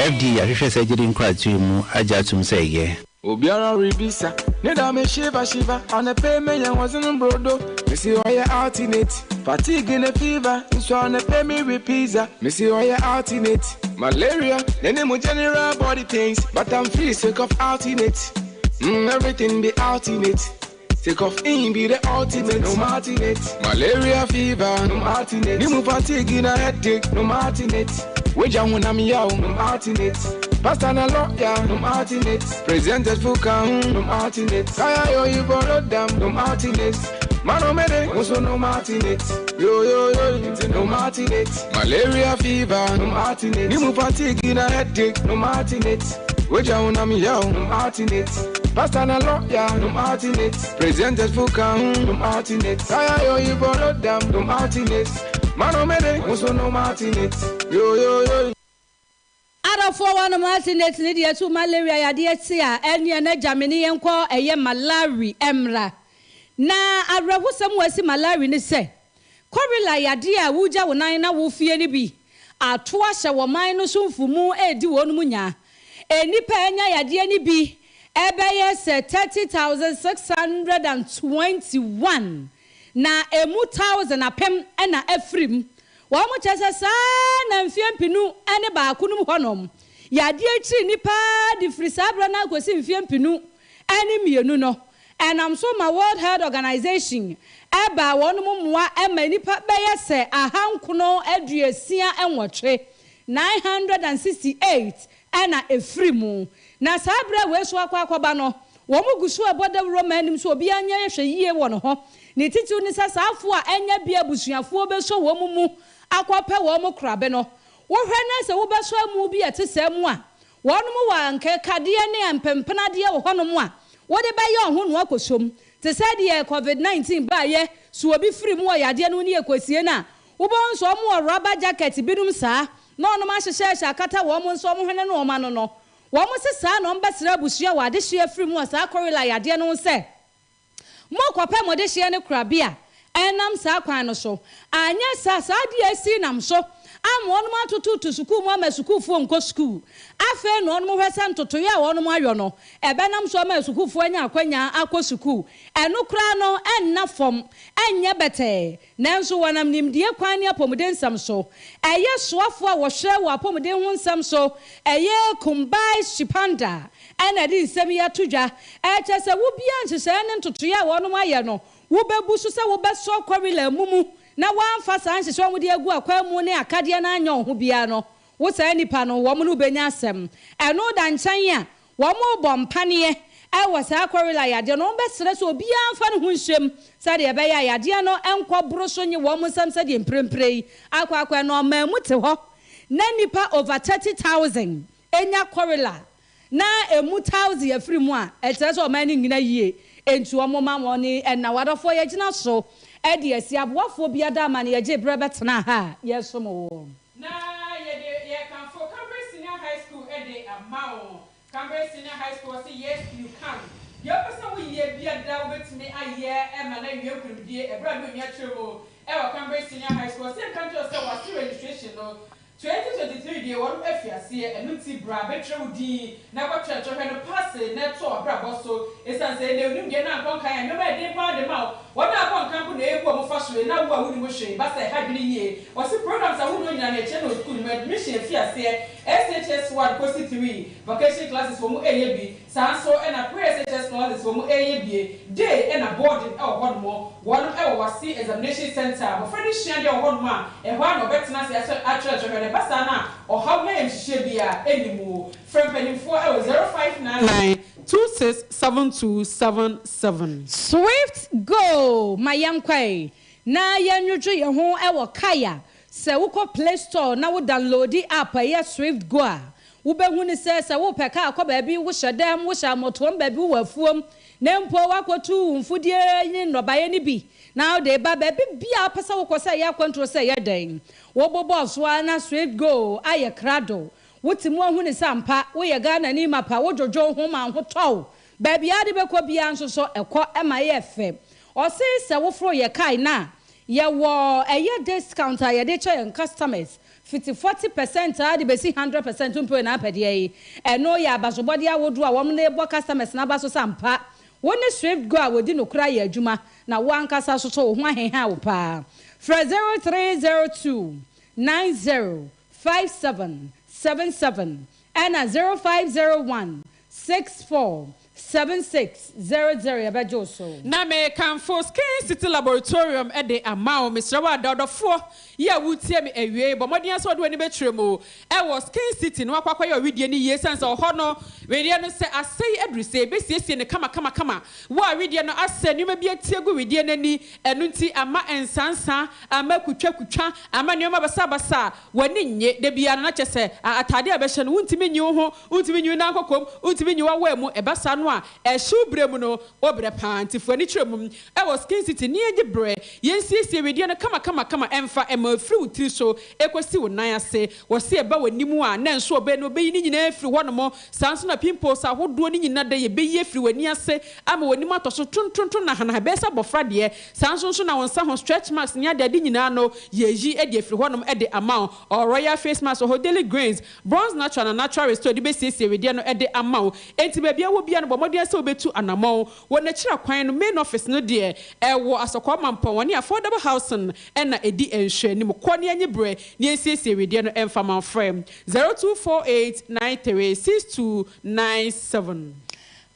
FDA ahwehwɛ saa gyidi nkratoɔ yi mu agye atom sɛ ɛyɛ.
Obiara rebisa ne da me shiva shiva ɔne me yɛn wɔdze brodo mesi ɔyɛ alternate fatigue ne fever nso ɔne me with pizza mesi ɔyɛ alternate malaria ne mu general body pains but I'm free sick of alternate everything be alternate. Take off in be the ultimate, no alternate. Malaria fever, no alternate. Nimu fatigue na headache, no alternate. Weja when I'm yow, no alternate. Pastor na lawyer, no alternate. Presented fuka, no alternate. Kaya yo you borrow them, no alternate. Mano mede, also no alternate. Yo yo yo, no alternate. Malaria fever, no alternate. Nimu fatigue na headache, no alternate. Weja when I'm yow, no alternate. Pastor na lawyer, no alternate. Presented fuka, no alternate. Kaya yo you borrow them, no alternate. Mano mede, also no alternate. Yo yo yo.
Adɔfoɔ wa no alternate ne deɛ to malaria yadeɛ te a ɛneɛ na gyamene yɛnkɔ ɛyɛ Malawi mmra. Na awerɛhosɛm wɔ asi Malawi ne sɛ kɔrela yadeɛ a wogya wo nan na wofie no bi ato ahyɛ wɔ man no so mfumu edi wɔn mu nyaa. Enipa anya yadeɛ no bi ɛbɛyɛ sɛ 30,621 na emu 1,000 apem ɛna afirim. Wɔn mo kyerɛ sɛ saa na mfie mpinu ɛne baako no mu hɔnom yadeɛ akyiri nipa de firi saa berɛ no akɔsi mfie mpinu ɛne mmienu no ɛnam so ma World Health Organization ɛba wɔn mo mmoa ɛma nipa bɛyɛ sɛ 968, 968 ɛna efiri mu. Na saa berɛ wei so akɔ akɔba no wɔn mo gu so ɛbɔ dawuro ma anim so obiara nyɛ hwɛ yie wɔ ne ho ne titiw ne sɛ saafoɔ a ɛnyɛ bi abusuafoɔ bɛsɔ wɔn mu akɔpɛ wɔn mo korabe no wohwɛ na sɛ wobɛsɔ amu bi a ɛte saa mu a wɔn mo wɔ nkekadeɛ ne mpempenadeɛ wɔ hɔnom a wɔde bɛyɛ ɔho no akɔsom te sɛ deɛ COVID-19 baayɛ so obi firi mu wɔ yadeɛ no ne yɛkɔsie no a wobɛhu nso ɔmo wɔ rubber jacket binom saa na ɔnom ahyehyɛhyɛ akata wɔn mo nso ɔmo hwene ne wɔn ano no wɔn mo se saa na ɔmo bɛsrɛ abusua wɔ adehyeɛ firi mu wɔ saa kɔrela yadeɛ no ho sɛ mo kɔpɛ mo dehyeɛ ne korabe a ɛnam saa kwan no so anyɛ saa saa deɛ esi nam so ama wɔn atototo sukuu mu ama sukuufoɔ nkɔ sukuu afei na wɔn hwɛ sɛ ntotoeɛ a wɔn ayɔ no ɛbɛnam so ama sukuufoɔ anya akwanya akɔ sukuu ɛno koraa no ɛnna fam ɛnyɛ bɛtɛɛ nanso wɔnam nimdeɛ kwan ne apɔmuden nsɛm so ɛyɛ soafoɔ a wɔhwɛ wɔ apɔmuden ho nsɛm so ɛyɛ Kumbai Chipanda ɛna ɛde nsɛm yi ato dwa ɛkyɛ sɛ wobia nhyehyɛeɛ ne ntotoeɛ a wɔn ayɛ no wobɛbu so sɛ wobɛsɔ kɔrela mu mu na wɔamfa saa nhyehyɛ wɔn de agu akwan mu ne akadeɛ no anyɛ ɔho biara no wo saa nipa no wɔn no bɛnya asɛm ɛno da nkyɛn a wɔn bɔ mpaneɛ ɛwɔ saa kɔrela yadeɛ no wɔn bɛsrɛ sɛ obiara mfa ne ho nhyɛm sɛdeɛ ɛbɛyɛ a yadeɛ no nkɔ boro so nye wɔn nsɛm sɛdeɛ mprempren yi akɔ akɔ no ɔman mu te hɔ na nipa over 30,000 enya kɔrela na emu 1,000 afiri mu a ɛkyerɛ sɛ ɔman no nyina yie enti wɔn ma wɔn ne ɛna wadɔfoɔ yɛgyina so ɛde asi aboafoɔ bi ada ama no yɛgye berɛ bɛtena ha a yɛsom wɔ.
Na yɛde yɛkamfo Cambridge Senior High School ɛde ama wo. Cambridge Senior High School sɛ yes you can. Deɛ wopɛ sɛ woyɛ biada wobɛtumi ayɛ ɛma no awie nkonimdie ɛberɛ a ne onua kyerɛ mu ɛwɔ Cambridge Senior High School sɛ nka nkyerɛ sɛ wɔase registration no 2023 deɛ wɔn afi aseɛ ɛno nti bra bɛtwerɛ wo din na kɔtwerɛtwerɛ no paase na ɛtɔ abrabɔ so ɛsiane sɛ ɛnɛ onim deɛ na nkɔ nkan a nneɛma ɛden paa de ma wo wɔn a akɔ nkan po na ebu ɔmo fa so na wo a wonim hwee ba sɛ ɛha dwene yie wɔsi programs ahodoɔ nyinaa na ɛkyerɛ no school mu admission afi aseɛ SHS 1 kɔsi 3 vacation classes wɔ mu ɛyɛ bi saa nso ɛna pre SHS classes wɔ mu ɛyɛ bie day ɛna boarding ɛwɔ hɔnom wɔn ɛwɔ wasi examination center abɔfra no sua deɛ wɔ hɔnom a ɛhɔ a na ɔbɛtena ase atwerɛtwerɛ ne ba saa na ɔhaw na yɛ nhyehyɛ bi a ɛnim o frɛ mpanimfoɔ ɛwɔ 0599 267277.
Swift go ma yɛnkɔe na yɛnwodwo yɛn ho ɛwɔ kaya. Sɛ wokɔ Play Store na wo downloadi app a ɛyɛ Swift Go a, wobɛhu ne sɛ, sɛ worepɛ kaa kɔ baabi, wohyɛ dam, wohyɛ amɔtoam baabi, wowɔ afuom, na mpo woakɔtu wo mfudeɛ ne nnɔbaeɛ no bi na wode reba baabi biara a wopɛ sɛ wokɔ, sɛ ɛyɛ akwantuo sɛ ɛyɛ dɛn, wobobɔ so ara na Swift Go ayɛ krado. Wote mu ahu ne sɛ ampa woyɛ Ghanani mapa, wodwodwo wo ho ma wo ho tɔ wo. Baabi a wode bɛkɔ biara nso so, ɛkɔ ma ɛyɛ fɛ. Ɔse sɛ woforo yɛ kae no a, yɛwɔ ɛyɛ discount a yɛde kyɛ yɛn customers, fiti 40% ara de bɛsi 100% mpo na apɛdeɛ yi. Ɛno yɛ abasobɔdeɛ ahodoɔ a wɔn de bɔ customers no aba so sɛ ampa wo ne Swift Go a wɔdi nokorɛ ayɛ adwuma na wo ankasa nso so wo ho aheha wo paa. Frɛ 0302 90 57 77 ɛna 0501 64 76 00 yɛbɛgye wo so.
Na mekamfo Skin City Laboratorium de ama wo. Mesrɛ wo ada ɔdɔfoɔ yi a woretie me awiei, bɔ mmɔden ara sɛ wode w'ani bɛkyerɛ mu wɔ Skin City na woakɔ akɔyɛ ɔwedeɛ no yie ɛsiane sɛ ɔhɔ no wedeɛ no sɛ asɛe aduru sɛ yɛbɛsiesie no kamakamakama. Wo a wedeɛ no asɛe, nneɛma bi ati agu wedeɛ no ani, ɛno nti ama nsansa, ama kutwakutwa, ama nneɛma basabasa a w'ani nnye. Da biara no na kyerɛ sɛ ataadeɛ a ɛbɛhyɛ no wontumi nyi wo ho, wontumi nyi wo nan kɔkɔm, wontumi nyi w'awaa mu. Ɛba saa no a, ɛhyew berɛ mu no, wobrɛ pa ara. Nti fa w'ani kyerɛ mu wɔ Skin City ne yɛngye berɛ yɛnsiesie wedeɛ no kamakamakama ɛmfa ɛma ɛfiri wo tiri so kɔsi wo nan ase. Wɔse ɛba w'anim a, na nso ɔbɛn no ɔbɛyi ne nyinaa afiri hɔnom. Saa nso na pimples ahodoɔ no nyina da yɛbɛyi afiri w'ani ase ama w'anim atɔ so tontonton nahanaha ɛbɛyɛ sɛ abɔfra deɛ. Saa nso nso na wo nsa ho stretch marks ne adeade nyinaa no yɛyi de afiri hɔnom de ama wo. Ɔwɔ Royal Face Mask wɔ hɔ, Daily Grains, Bronze Natural na Natural Restore de bɛsiesie wedeɛ no de ama wo. Enti baabi a wowɔ biara no bɔ mmɔden ara sɛ wobɛtu anamɔn wɔ n'akyiri kwan no. Main office no deɛ ɛwɔ Asɔkɔɔ Mampɔn, wɔne Affordable Housing na ɛdi nhwɛanim. Kɔ na yɛnye berɛ na yɛnsiesie wedeɛ no mfa ma wo. Frɛ 0248 93 6297.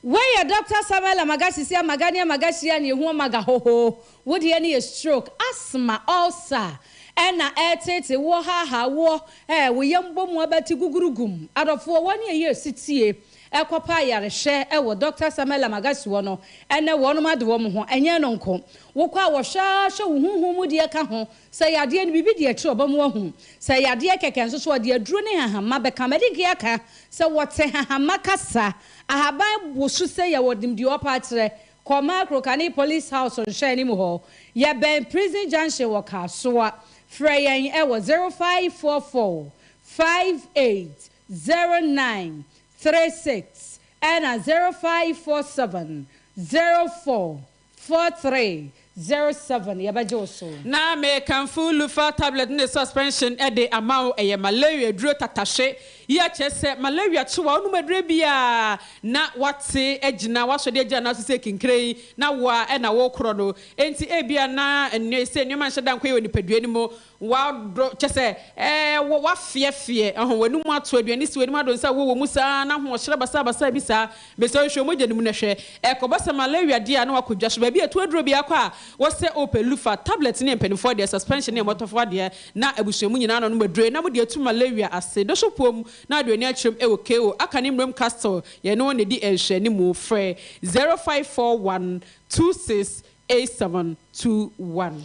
Wei yɛ Doctor Samuel Amaga Sisi Amaga ne Amaga hyia ne ehu Amaga hoho wo deɛ no yɛ stroke, asthma, ulcer ɛna ɛɛtete woɔ haahaa woɔ ɛɛ wo yam bɔ mu abati gugurugum adɔfoɔ wɔne ɛyɛ ɛsitie ɛkɔpɛ ayarehwɛ ɛwɔ Doctor Samuel Amaga si hɔ no ɛnɛ wɔnom ade wɔn ho ɛnyɛ ɛno nko wokɔ a wɔhwɛ ara hwɛ wo honhom mu deɛ ka ho sɛ yadeɛ no biribi deɛ akyiri ɔbɛma wahu sɛ yadeɛ kɛkɛ nso so ɔde aduro ne hahamma bɛka madi nkan aka sɛ wɔte hahamma kasa Ahaban bo so sɛ yɛwɔ nimdeɛ ɔpa akyerɛ. Kɔ Makro Kane Police House nhwɛ anim hɔ. Yɛbɛn Prison Junction wɔ Kasoa. Frɛ yɛn wɔ 0544 58 09 36 ɛna 0547 04 4307 yɛbɛgye wo so.
Na mekamfo Lufa tablet ne suspension de ama wo, ɛyɛ malaria aduro tatahwe yi a kyerɛ sɛ malaria kye wo a wonom aduro biara na woate agyina, woasɔ de agyina nanso sɛ kinkire yi na wo a na worekorɔ no enti ebia na nnɛ sɛ nneɛma nhyɛ da nkɔ yie wɔ nipadua no mu W'adɔ, kyerɛ sɛ, ɛɛ, wɔ, w'afeɛfeɛ, ɛho, w'anum ato, aduane si w'anim ado nsa wɔ wɔ mu saa, na ahoɔhyerɛ basabasa bi saa. Mesrɛ wo, hwɛ wo mogya no mu na hwɛ. Ɛkɔba sɛ malaria deɛ a, na wakɔ dwa so. Baabi a ɛto aduro biako a, wɔsɛ wopɛ Lufa, tablet ne mpanimfoɔ deɛ, suspension ne mmɔtɔfoɔ adeɛ, na abusua mu nyinaa na ɔnom aduro yi, na mode atu malaria ase. Doso poom, na ade w'ani akyerɛm wɔ KO, aka ne Mmram Castle, yɛne wɔn na ɛdi nhwɛanimu. Frɛ 0541 26 8721.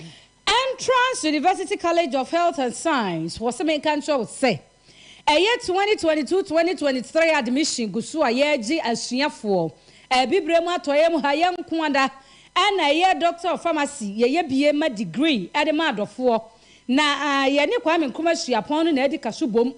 Entrance University College of Health and Science wɔ se menka nkyerɛ wo sɛ ɛyɛ 2022-2023 admission gu so a yɛregye asuafoɔ. Abibire mu atɔeɛ mu ha yɛn nko ara na ɛyɛ Doctor of Pharmacy yɛyɛ bie ma degree de ma adɔfoɔ. Na yɛne Kwame Nkrumah Suapɔn no na adi kaso bom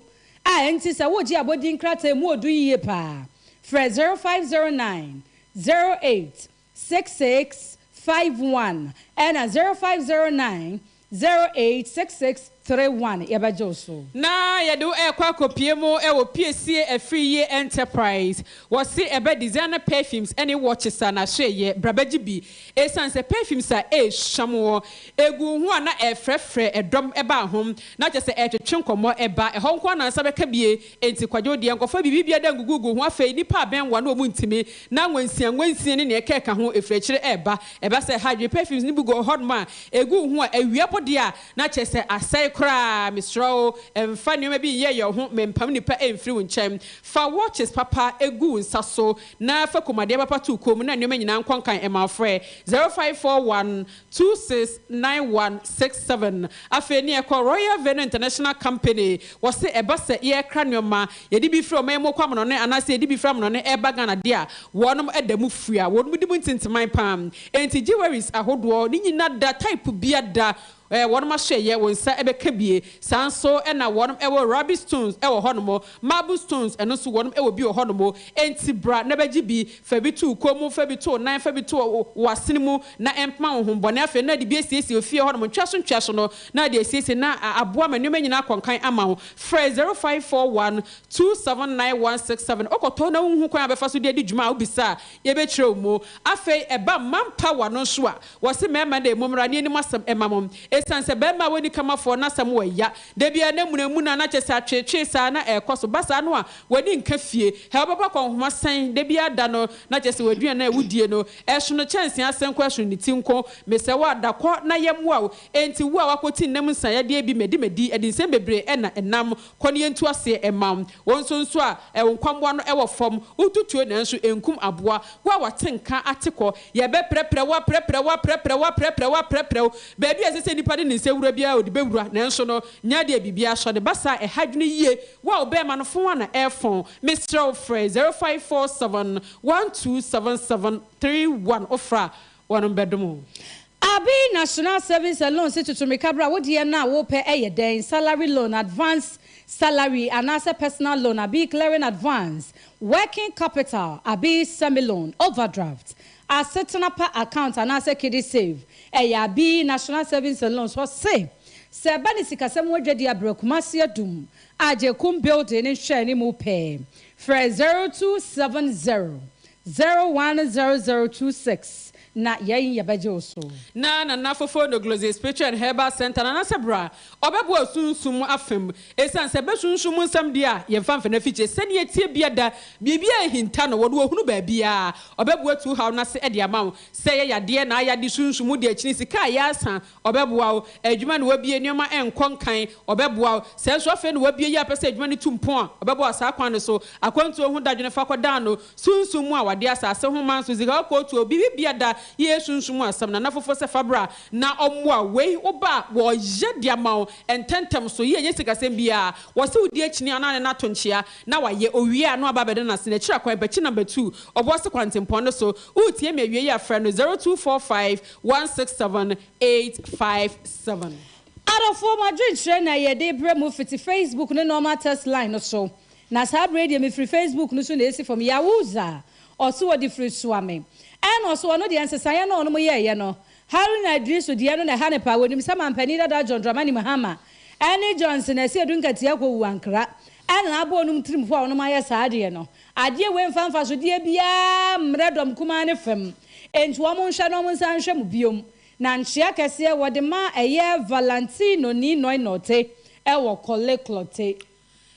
a ɛnti sɛ woregye abɔdin nkrataa mu ɔdu yie paa frɛ 0509 08 66 51 ɛna 0509 08 66 31 yɛbɛgye wo so.
Na yɛde wo ɛrekɔ akɔpie mu wɔ Piesie Afriyie Enterprise. Wɔse ɛbɛ designer perfumes ɛne watches a n'ahwɛyɛ, bra bɛgye bi. Esiane sɛ perfumes a ɛrehwam wɔ ɛgu wo ho a na ɛrefrɛfrɛ ɛdɔm ɛba ho, na kyerɛ sɛ ɛretwetwe nkɔmmɔ ɛba ɛhɔ nko ara na nsa bɛka bie. Enti kwadwo deɛ nkɔfa biribi biara da ngugugu ho afei nnipa abɛn wo a na wɔn ntumi na nwansia nwansia ne nea ɛkeka ho ɛfiri akyire ɛreba. Ɛba sɛ ha adwene perfumes no bi gu hɔnom a ɛgu wo ho a awia bɔ deɛ a na kyerɛ sɛ asɛe. koraa, mesrɛ wo, mfa nneɛma bi nyɛ yɛ wo ho, mempam nnipa mfiri wo nkyɛn. Fa watches papa gu wo nsa so, na fa kɔnmuadeɛ papa to wo kɔn mu, na nneɛma nyinaa nkɔ nkan ma wo. Frɛ 0541 269167. Afei ne yɛkɔ Royal Venue International Company, wɔse ɛba sɛ yɛrekra nneɛma, yɛde bi firi ɔman mu kɔ amanɔne anaasɛ yɛde bi firi amanɔne reba Ghana deɛ a, wɔnom da mu fua, wɔnom di mu ntintiman paa. Enti jewelries ahodoɔ ne nyina da, type bia da, wɔnom ahyɛeɛ, wo nsa bɛka bie. Saa nso na wɔnom wɔ ruby stones wɔ hɔnom, marble stones ɛno nso wɔnom wɔ bi wɔ hɔnom. Enti bra na bɛgye bi, fa bi to wo kɔn mu, fa bi to wo nan, fa bi to wo asene mu na ɛmpma wo ho bɔne. Afei na de bi asiesie ofie hɔnom ntweaso ntweaso no na de asiesie na aboa ma nneɛma nyinaa akɔ nkan ama wo. Frɛ 0541 279167. Wokɔtɔ na wonhu kwan a wobɛfa so de adi dwuma a, wobisa a, yɛbɛkyerɛ wo mu. Afei ɛba manpower no nso a, wɔse mmarima de, mommra na yɛnni mo asɛm mma mo. Esiane sɛ barima a onni kamafoɔ no asɛm wɔ ya, da biara na munamuna na kyerɛ sɛ atweetwee saa na ɛrekɔ so. Ba saa no a, w'ani nka fie. Hɛ, wobɛbɔ akɔnhoma sɛn da biara da no na kyerɛ sɛ w'aduane a wodie no, ɛsono kyɛnsee ase nko, ɛsono ne ti nko. Mesrɛ wo a, da kɔ na yɛmmoa wo. Enti wo a woakɔti nnam nsaeyadeɛ bi madi madi, ɛde nsɛm bebree na ɛnam. Kɔ na yɛntu aseɛ mma wo. Wo nso nso a, wo nkwammoa no wɔ fam, wotu tuo nanso ɛnkum aboa. Wo a wate nka ate kɔ, yɛbɛprɛprɛ wo, aprɛprɛ wo, aprɛprɛ wo, aprɛprɛ wo, aprɛprɛ wo. Baabi a ɛsɛ sɛ nipa de ne nsa wura biara ɔde bɛwura, nanso no, nyɛ adeɛ a biribiara sɔ ne ba saa. Ɛha dwene yie. Wo a wo bɛɛma no fon a na ɛrefon, mesrɛ wo frɛ 0547 1277 31, wofrɛ a wɔnom bɛdom wo.
Abi National Savings and Loans tutu mmirika bra, wo deɛ no a wopɛ yɛ dɛn? Salary loan, advance salary anaasɛ personal loan, Abi clearing advance, working capital, Abi semi loan, overdraft, asetena pa account anaasɛ kiddie save, ɛyɛ Abi National Savings and Loans. Ɔse sɛ ɛba ne sikasɛm ho adwadi a brɛ Kumasi Adum, Agyekum Building ne nhwɛanimu pɛɛ. Frɛ 0270 010026 na yɛn yɛbɛgye wo so.
Na Nana Fofo Nogloze Spiritual and Herbal Centre Nana sɛ bra ɔbɛboa sunsum afam esiane sɛ bɛ sunsum mu nsɛm deɛ a yɛmfa mfa no afikyire sɛdeɛ ɛteɛ bia da biribi a ɛhinta no wɔde ɔhunu baabiara ɔbɛboa tu haw no ase de ama wo sɛ ɛyɛ yadeɛ na ayade sunsum mu de akyini sika a yɛasa ɔbɛboa wo adwuma na wabie nneɛma ɛnkɔ nkan ɔbɛboa wo sɛ nso afei na wabie yi a pɛ sɛ adwuma no tu mpɔn a ɔbɛboa wo saa kwan no so akwantuo ho dadwene fa kɔdan no Sunsum mu awadeɛ asase ho manso sika kɔkɔɔ tuo biribi bia da yɛ sunsum mu asɛm nana foforɔ sɛ fa bra na ɔmmoa wei wo ba a wɔyɛ de ama wo ntɛntɛm so yie nyɛ sikasɛm biaa wɔse wo di akyini anaa ne no ato nkyea na wayɛ owie a na waba abɛda no ase n'akyiri akwan pakyi number 2 ɔboase kwantempɔn no so woretie me awie yi a frɛ no 0245 167 857.
Adɔfoɔ mo adwenkyerɛ na yɛde brɛ mo fiti Facebook ne normal text line no so. Na saa berɛ yi deɛ mefiri Facebook no so na ɛsi fam. Yawuza, ɔse ɔde firi Suame. Ɛna ɔse ɔno deɛ nsesaeɛ no a ɔnom yɛeɛ no, Haruna Iddrisu deɛ no na ɛha no paa. Wɔnim sɛ manpanin dada John Dramani Mahama ɛne Johnson Asiedu Nkatia kɔwu Ankra ɛna abɔ ɔnom tirim hɔ a ɔnom ayɛ saa adeɛ no. Adeɛ wei mfa mfasodeɛ biara mmrɛ dɔm kumaa no fam. Enti wɔn nhwɛ na wɔn nsan nhwɛ mu biom. Na nkyea kɛseɛ wɔde ma ɛyɛ Valentino Nii Noi Nortey ɛwɔ Korle Klottey.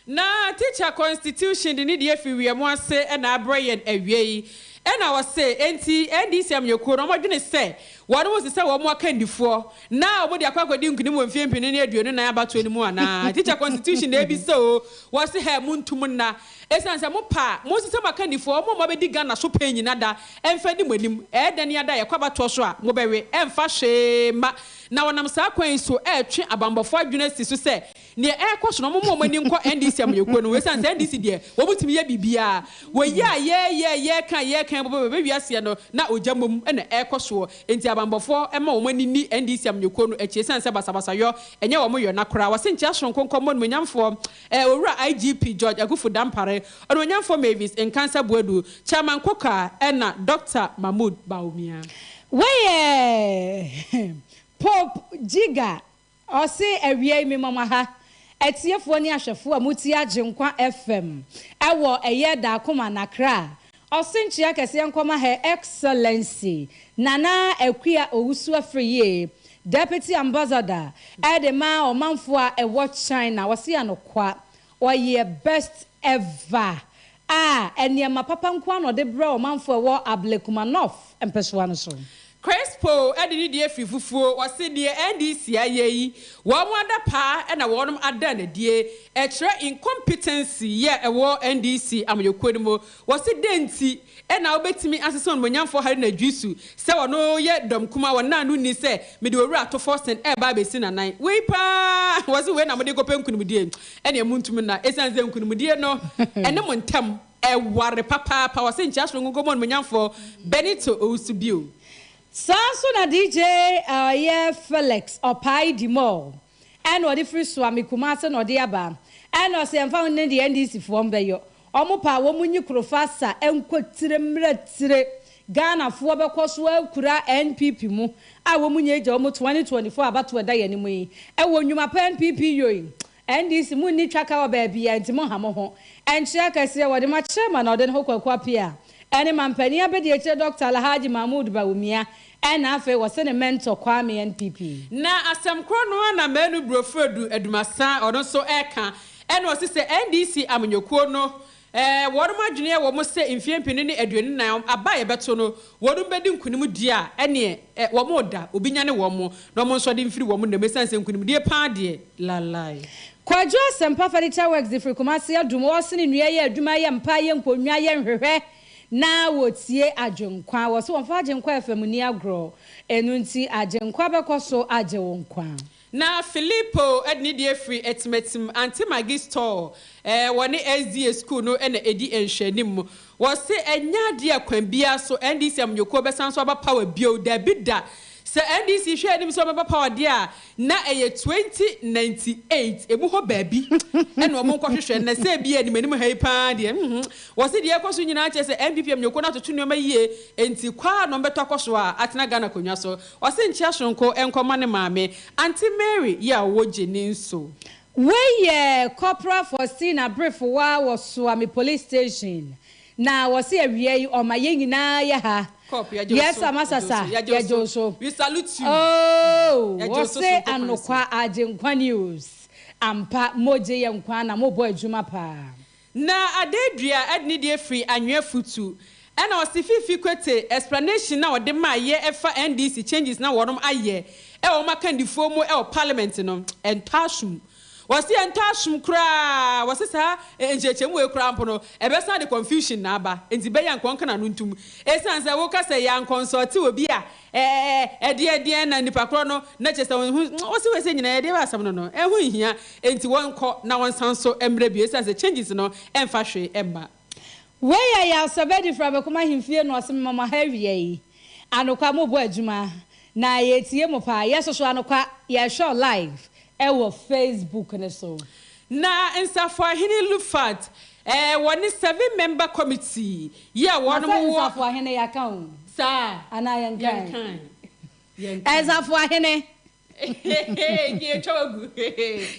Na teacher constitution de ne deɛ firi wiam ase na abrɛ yɛn awiei. Ɛna ɔse enti NDC amanyɔkuo no wɔdwene sɛ wɔn ho sesɛ wɔn akandifoɔ na wɔn de akɔ akɔdi nkunim wɔ mfeɛ mpenu ne 24 abatoɔ no mu anaa? Teacher constitution na ɛbisa oo. Wɔse hɛ montum nna. Ɛsiane sɛ mopɛ a monsesɛ mo akandifoɔ wɔn a wɔabɛdi Ghana so pɛn nyina da ɛmfa nni mo anim. Ɛyɛ dɛn ada a yɛkɔ abatoɔ so a mobɛwe ɛmfa hwee mma. Na wɔnam saa kwan yi so ɛretwe abanbɔfoɔ adwene asi so sɛ Nea ɛrekɔ so no, wɔmma wɔn ani nkɔ NDC amanyɔkuo no ho ɛsiane sɛ NDC deɛ wɔtumi yɛ biribiara. Wɔyi a yɛɛyɛ, yɛɛka, yɛɛka bɔbɔ bɛbɛ wiaseɛ no na ogya mmom na ɛrekɔ soɔ. Enti abanbɔfoɔ mma wɔn ani nni NDC amanyɔkuo no akyi ɛsiane sɛ basabasayɔ ɛnyɛ wɔn yɔ na koraa. Wɔse nkyea soronko nkɔmmɔ Animuonyamfoɔ Owura IGP George Akuffo Dampare, Ɔnuonyamfoɔ Mavis Nkansah Boadu, Chairman Koka ɛna Dɔkta Mahmood Bawumia.
Wei yɛ Pope Jiga Ɔse awia yi mema mo aha atiefoɔ ne ahwɛfoɔ a motie Agyenkwa FM ɛwɔ ɛyɛ Daakoma Nakra. Ɔse nkyea kɛseɛ nkɔma Her Excellency Nana Akua Owusu Afriyie Deputy Ambassador ɛde ma ɔmanfoɔ a ɛwɔ China. Ɔse anokwa ɔyɛ best ever a nneɛma papa nkoaa na ɔde brɛ ɔmanfoɔ a ɛwɔ Ablekuma North mpɛsoa no so.
Crespo de ne deɛ firi fufuo, ɔse deɛ NDC ayɛ yi, wɔn adapaa na wɔnom ada no adie, ɛkyerɛ incompetency yɛ ɛwɔ NDC amanyɔkuo no mu. Wɔse dɛn nti na wobɛtumi asesa onimuonyamfoɔ Haruna Iddrisu sɛ ɔno yɛ dɔm kumaa, wɔn a no nni sɛ mede Owura Ato Forson ɛreba abɛsi n'anan. Wei paa, wɔse wei na mode rekɔpɛ nkunimdie, ɛneɛ montum nna, ɛsiane sɛ nkunimdie no ɛne mo ntam ɛware papaapa. Wɔse nkyea soronko nkɔmɔ onimuonyamfoɔ Benito Owusu bio.
Saa nso na DJ a ɔyɛ Felix Ɔpae Dimor ɛna ɔde firi Suame Kumase na ɔde aba ɛna ɔse ɛmfa ho ne deɛ NDC foɔ mbɛyɔ ɔmo pɛ a wɔn nyi Krofa sa nkɔ tire mmra tire Ghana foɔ bɛkɔ so akura NPP mu a wɔn nyɛ agya wɔn 2024 abatoɔ ɛda yɛn anim yi ɛwɔ nnwuma pa NPP yoi NDC mo nni twaka wɔ baabia nti mo nha mo ho nkyerɛ akɛseɛ wɔde ma chairman a ɔde ne ho Kwaku Appiah ɛne mampanin abadiakyire Dɔkta Alhaji Mahmood Bawumia ɛna afei wɔse ne mentor Kwame NPP.
Na asɛm korɔ no ara na Manu Brofredu Adumasa ɔno nso ɛreka ɛna ɔse sɛ NDC amanyɔkuo no wɔnom adwene yɛ wɔn sɛ mfeɛ mpenu ne 24 aba a yɛbɛto no wɔnom bɛdi nkunim deɛ a ɛneɛ wɔn reda obi nyane wɔn na wɔn nso de mfiri wɔn nna mu ɛsiane sɛ nkunimdie paa deɛ lalai.
Kwadwo Asempa Furniture Works de firi Kumasi adum ɔsene nnua yɛ adwuma yɛ mpa yɛ nkonnwa yɛ nhwehwɛ na wɔtie Agyenkwa. Wɔse wɔmfa Agyenkwa FM nni agorɔ, ɛno nti Agyenkwa bɛkɔ so agye wo nkwa.
Na Filipo de ne deɛ firi Atimatim, Aunty Maggie Store, wɔne SDA School no na ɛdi nhwɛanim. Wɔse ɛnyɛ adeɛ a kwan biara so NDC amanyɔkuo bɛsan so aba power bio, dabi da. Sɛ NDC hwɛ anim sɛ wɔbɛba power deɛ a, na ɛyɛ 2098 ɛmu hɔ baabi na wɔn nkɔhwehwɛ, na sɛ ebia anim anim ha yi pa ara deɛ, mm-hmm. Wɔse deɛ ɛrekɔ so nyinaa kyerɛ sɛ NPP amanyɔkuo no atoto nneɛma yie, enti kɔ ara na wɔbɛtɔ akɔ so a atena Ghana akonnwa so. Ɔse nkyea soronko nkɔma ne maame, Aunty Mary yi a ɔwɔ Gyeni nso.
Wei yɛ Corporal Faustina Abrefowaa wɔ Suame Police Station na wɔse awia yi ɔma yɛn nyinaa yɛ ha.
Corp yɛgye wo
Yes
so,
Amasasa
yɛgye wo
yɛgye wo
so,
so.
we salute you.
Oh
Yɛgye wo so
wɔse
soronko kwan so.
anokwa Agyenkwa News ampa mogye yɛn nkwa na mobɔ adwuma paa.
Na Adedua de ne deɛ firi Anwea Futu. Ɛna ɔse Fifi Kwete explanation na ɔde maa yɛ ɛfa NDC changes na wɔnom ayɛ ɛwɔ wɔn akandifoɔ mu ɛwɔ parliament no ɛntɔ asom. Wɔse ɛntɔ asom koraa wɔse saa nkyerɛkyerɛmu wei koraa mpo no ɛbɛsan de confusion na aba nti bɛyɛ anka ɔnka n'ano ntom ɛsiane sɛ woka sɛ yɛanconsult obi a Ɛɛ, ɛdeɛ deɛn na nipa korɔ no, na kyerɛ sɛ ɔnhu, ɔse wei sɛ nyinaa ɛdeɛ bɛ asɛm no no, ɛho nhia, enti wɔnkɔ na wɔnsan nso mmrɛ bio, ɛsiane sɛ changes no ɛmfa hwee mma.
Wei yɛ Yaw Sɛbɛdi firi Abɛkoma ahemfie na ɔse mema mo ha awia yi. Anokwa mo bɔ adwuma na yɛtie mo paa. Yɛ soso anokwa yɛhwɛ wo live ɛwɔ Facebook no so.
Na Nsafoahene Lufat, ɛɛ, wɔne seven member committee yi a
Na
wɔnom
sɛ
wɔ.
Nsafoahene yɛaka o.
Saa.
Anaa yɛnkae?
Yɛnkae. Yɛnkae.
Nsafoahene.
Hehehe, yɛtwa wagu.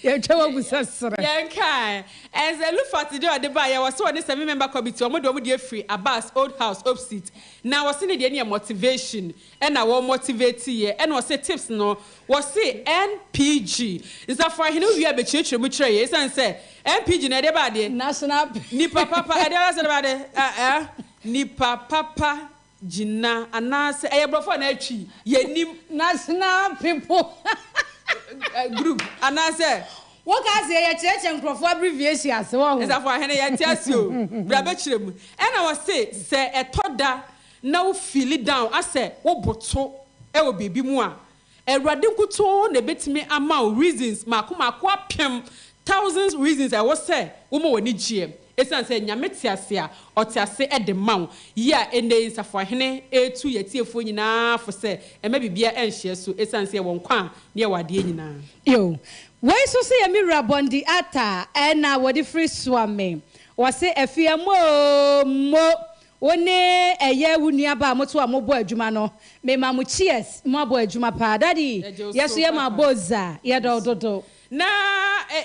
Yɛtwa wagu sɛ serɛ.
Yɛnkae. Ɛnsɛ Lufat deɛ ɔde baeɛ, wɔse wɔne seven member committee, wɔn de wɔn deɛ firi Abbas old house opposite. Na wɔse ne deɛ no yɛ motivation ɛna wɔ motivate yɛ, ɛna ɔse tips no Wɔse NPG. Nsafoahene wo wie a bɛkyerɛkyerɛ mu kyerɛ yɛn ɛsiane sɛ NPG no ɛdeɛ ba adeɛ?
National.
Nipa papa ɛdeɛ ba sɛ ɛdeɛ ba adeɛ eh nipa papa gyina anaasɛ ɛyɛ borɔfo anaa twi yɛnnim.
National people.
Group anaasɛ.
Wo ka sɛ yɛ kyerɛkyerɛ nkorɔfoɔ abbreviation ase wɔ ho.
Nsafoahene yɛnte ase o bra bɛkyerɛ mu ɛna wɔse sɛ ɛtɔ da na wo feeli down asɛ wo boto ɛwɔ biribi mu a Awurade nkutoo na ɛbɛtumi ama wo reasons maako maako apem, thousands reasons a ɛwɔ sɛ woma w'ani gyeɛ. Ɛsiane sɛ Nyame te ase a, ɔte ase de ma wo. Yi a ɛnnɛ yi Nsafoahene retu yɛn atiefoɔ nyinaa fo sɛ ɛmma biribiara ɛnhyeɛ so ɛsiane sɛ yɛwɔ nkwa a na yɛwɔ adeɛ nyinaa.
Yo, wei nso so yɛ me wura Bondi Arthur ɛna wɔde firi Suame. Wɔse Afia mo oo mo Wo ne ɛyɛ wo nua ba a moto a mobɔ adwuma no me ma mo cheers mo abɔ adwuma paa daddy yɛ so yɛ ma abɔ za yɛ dɔ wo dodo.
Na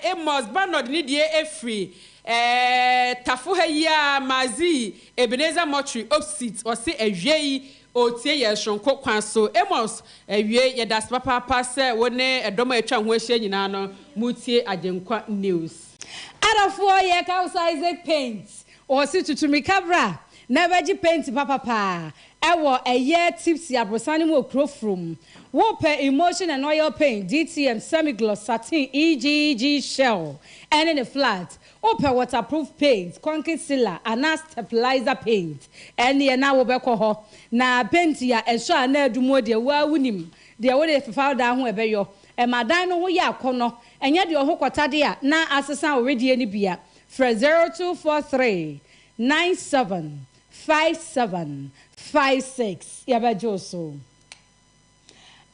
Amos Banod ne deɛ ɛfiri eh Tafo ha yi ara, Mazi Ebenezer Mortuary opsit, ɔse awiei ɔretie yɛn soronko kwan so. Amos, awiei yɛdase papaapa sɛ wo ne ɛdɔm a atwa wo ho ahyia nyinaa no moretie Agyenkwa News.
Adɔfoɔ yɛka wo sɛ Isaac Paint Ɔse tutu mirika bra. na bɛgye paint papapaa ɛwɔ ɛyɛ Tipsy aborosan no mu wɔ kuro from. Wopɛ emulsion and oil paint, DTM, semi-gloss, satin, EGG shell ɛne ne flat. Wopɛ waterproof paint, concrete sealer anaa stabilizer paint, ɛneɛ na wobɛkɔ hɔ. Na paint a ɛsɔ anaa adumuo deɛ, wo ara wonim deɛ wode fefa dan ho ɛbɛyɔ. Ɛma dan no ho yɛ akɔnnɔ. Ɛnyɛ deɛ ɔho kɔtade a na asesa wo wedeɛ no bi a. Frɛ 0243 97 57 56 yɛbɛgye wo so.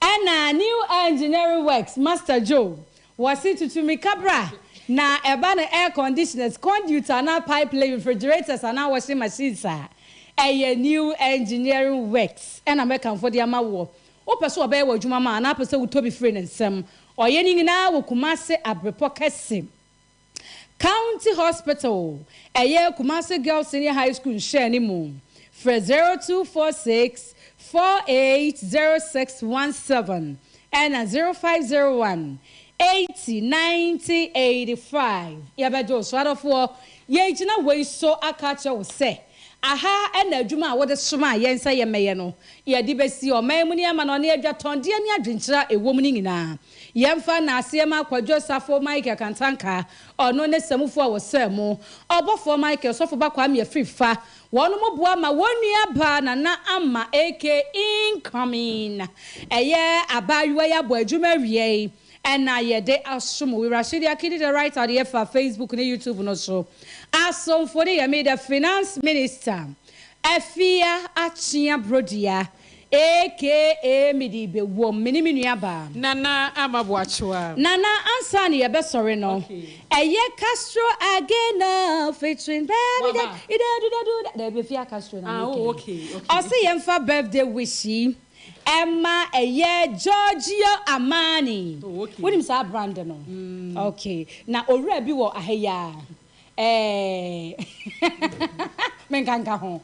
Ɛna New Engineering Works Master Joe wɔse tutu mirika bra na ɛba no air conditioners, conduit anaa pipe lay, refrigerators anaa washing machines a, ɛyɛ New Engineering Works ɛna mɛkamfo de ama woɔ. Wopɛ sɛ ɔbɛyɛ w'adwuma ma anaa wopɛ sɛ wotɔ bi firi ne nsam? Ɔyɛ ne nyinaa wɔ Kumase Abrepɔ kɛse. County Hospital, ɛyɛ Kumasi Girls Senior High School nhwɛani mu. Frɛ 0246 480617 ɛna 0501 80 90 85. Yɛbɛgye wo so. Adɔfoɔ, yɛgyina wei so aka akyerɛ wo sɛ, aha na adwuma a wode somaa yɛn sɛ yɛmmɛyɛ no, yɛde bɛsi ɔman mu nneɛma no ne adwatɔndeɛ ne adwenkyerɛ a ɛwɔ mu no nyinaa. Yɛmfa naaseɛ ma Kwadwo Safo Michael Kantanka, ɔno ne samufoɔ a wɔsɛɛ mo, Ɔbɔfoɔ Michael, Sɔfo Ba Kwame Afrifa, wɔnom boa ma wɔn nua baa Nana Ama aka Incoming. Ɛyɛ abaayewa yi abɔ adwuma awiei ɛna yɛde asom wo. Rashidi Akidi the writer deɛ fa Facebook ne YouTube no so. Asomfo ne yɛ me the Finance Minister Afia Akyea Brodua AKA mede bɛwom, me ne me nua baa.
Nana Ama Boakyewa.
Nana ansa na yɛbɛsɔre no, ɛyɛ Castro Agena featuring Baby
Waba.
Ida du da du da, dabi Afia Castro na
Ah,
meka
oh,
yi.
okay, okay.
Ɔse yɛmfa birthday wish yi ɛma ɛyɛ Giorgio Armani.
Oh, okay.
Wonim saa brand no? Okay. Na owura bi wɔ aha yi ara. Ɛɛ menka nka ho.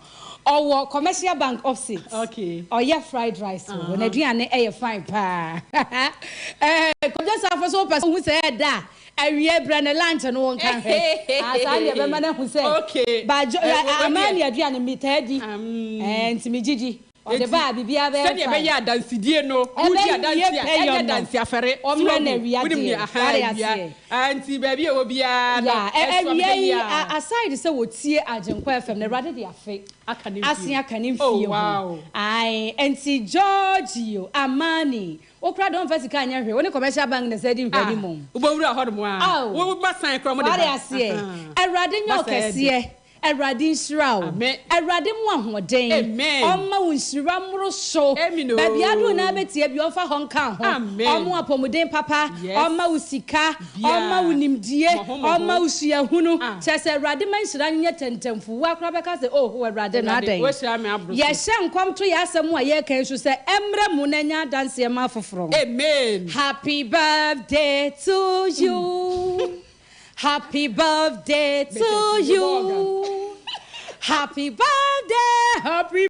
Ɔwɔ Commercial Bank opposite.
Okay.
Ɔyɛ fried rice wɔ hɔ. N'aduane ɛyɛ fine paa. Ɛɛ Kwadwo Safo so wopɛ sɛ wohu sɛ ɛda a, awie brɛ no lunch no wo nka nhwɛ. Ah, saa deɛ ɛbɛma no ahu sɛ.
Okay.
Ba jo,
Eh, wo- wo
Amani
deɛ.
aduane metaa di. Ɛɛ nti megye di. Ɔde
Enti,
ba a biribiara bɛyɛ
sɛdeɛ
fine.
ɛbɛyɛ adansedie no, wodi
Ɛbɛwie
adanse a,
pɛyɔ
ɛnyɛ
no.
adanse afɛre. So
Ɔmmrɛ no
wahu?
awia
Wonim
deɛ.
nea, aha,
Wate
awia.
aseɛ?
Ah, nti baabi a ɛwɔ biara no,
Yeah,
ɛso
awia
abɛda
yi,
biara.
aside sɛ wɔtie Agyenkwa FM no, Awurade de afe
Aka ne
asen
mfie.
aka ne
Oh,
mfie ho.
wow.
Ae, nti Giorgio Armani, wo koraa deɛ womfa sika nyɛ hwee, wo ne Commercial Bank na ɛsɛ di
Ah,
nhwɛanimu.
wobɛwura hɔnom a,
Ao,
woba sign koraa wɔde
wate
ba.
aseɛ?
Aha.
Awurade nyɛ wo
Ba sɛ ɛde.
kɛseɛ. Awurade nhyira wo.
Amen.
Awurade mu ahoɔden.
Amen.
Ɔmma wo nhyira mmoro so.
Amen o.
Baabi ado na abɛtie bi ɔmfa hɔ nka ho.
Amen.
Ɔmo apɔmuden papa.
Yes.
Ɔmma wo sika.
Bia.
Ɔmma wo nimdie.
Mmɔho mmɔho.
Ɔmma wo suahunu.
Ah.
Kyerɛ sɛ Awurade ma nhyira nyɛ tɛntɛmfu. Wo akora bɛka sɛ oh Awurade na
Awurade,
adɛn.
woahyira me aboro so.
Yɛhyɛ nkɔm to yɛ asɛm a yɛreka yi so sɛ ɛmmerɛ mu na ɛnyɛ adanseɛ ma afoforɔ.
Amen.
Happy birthday to you. Happy birthday to you. Happy birthday, happy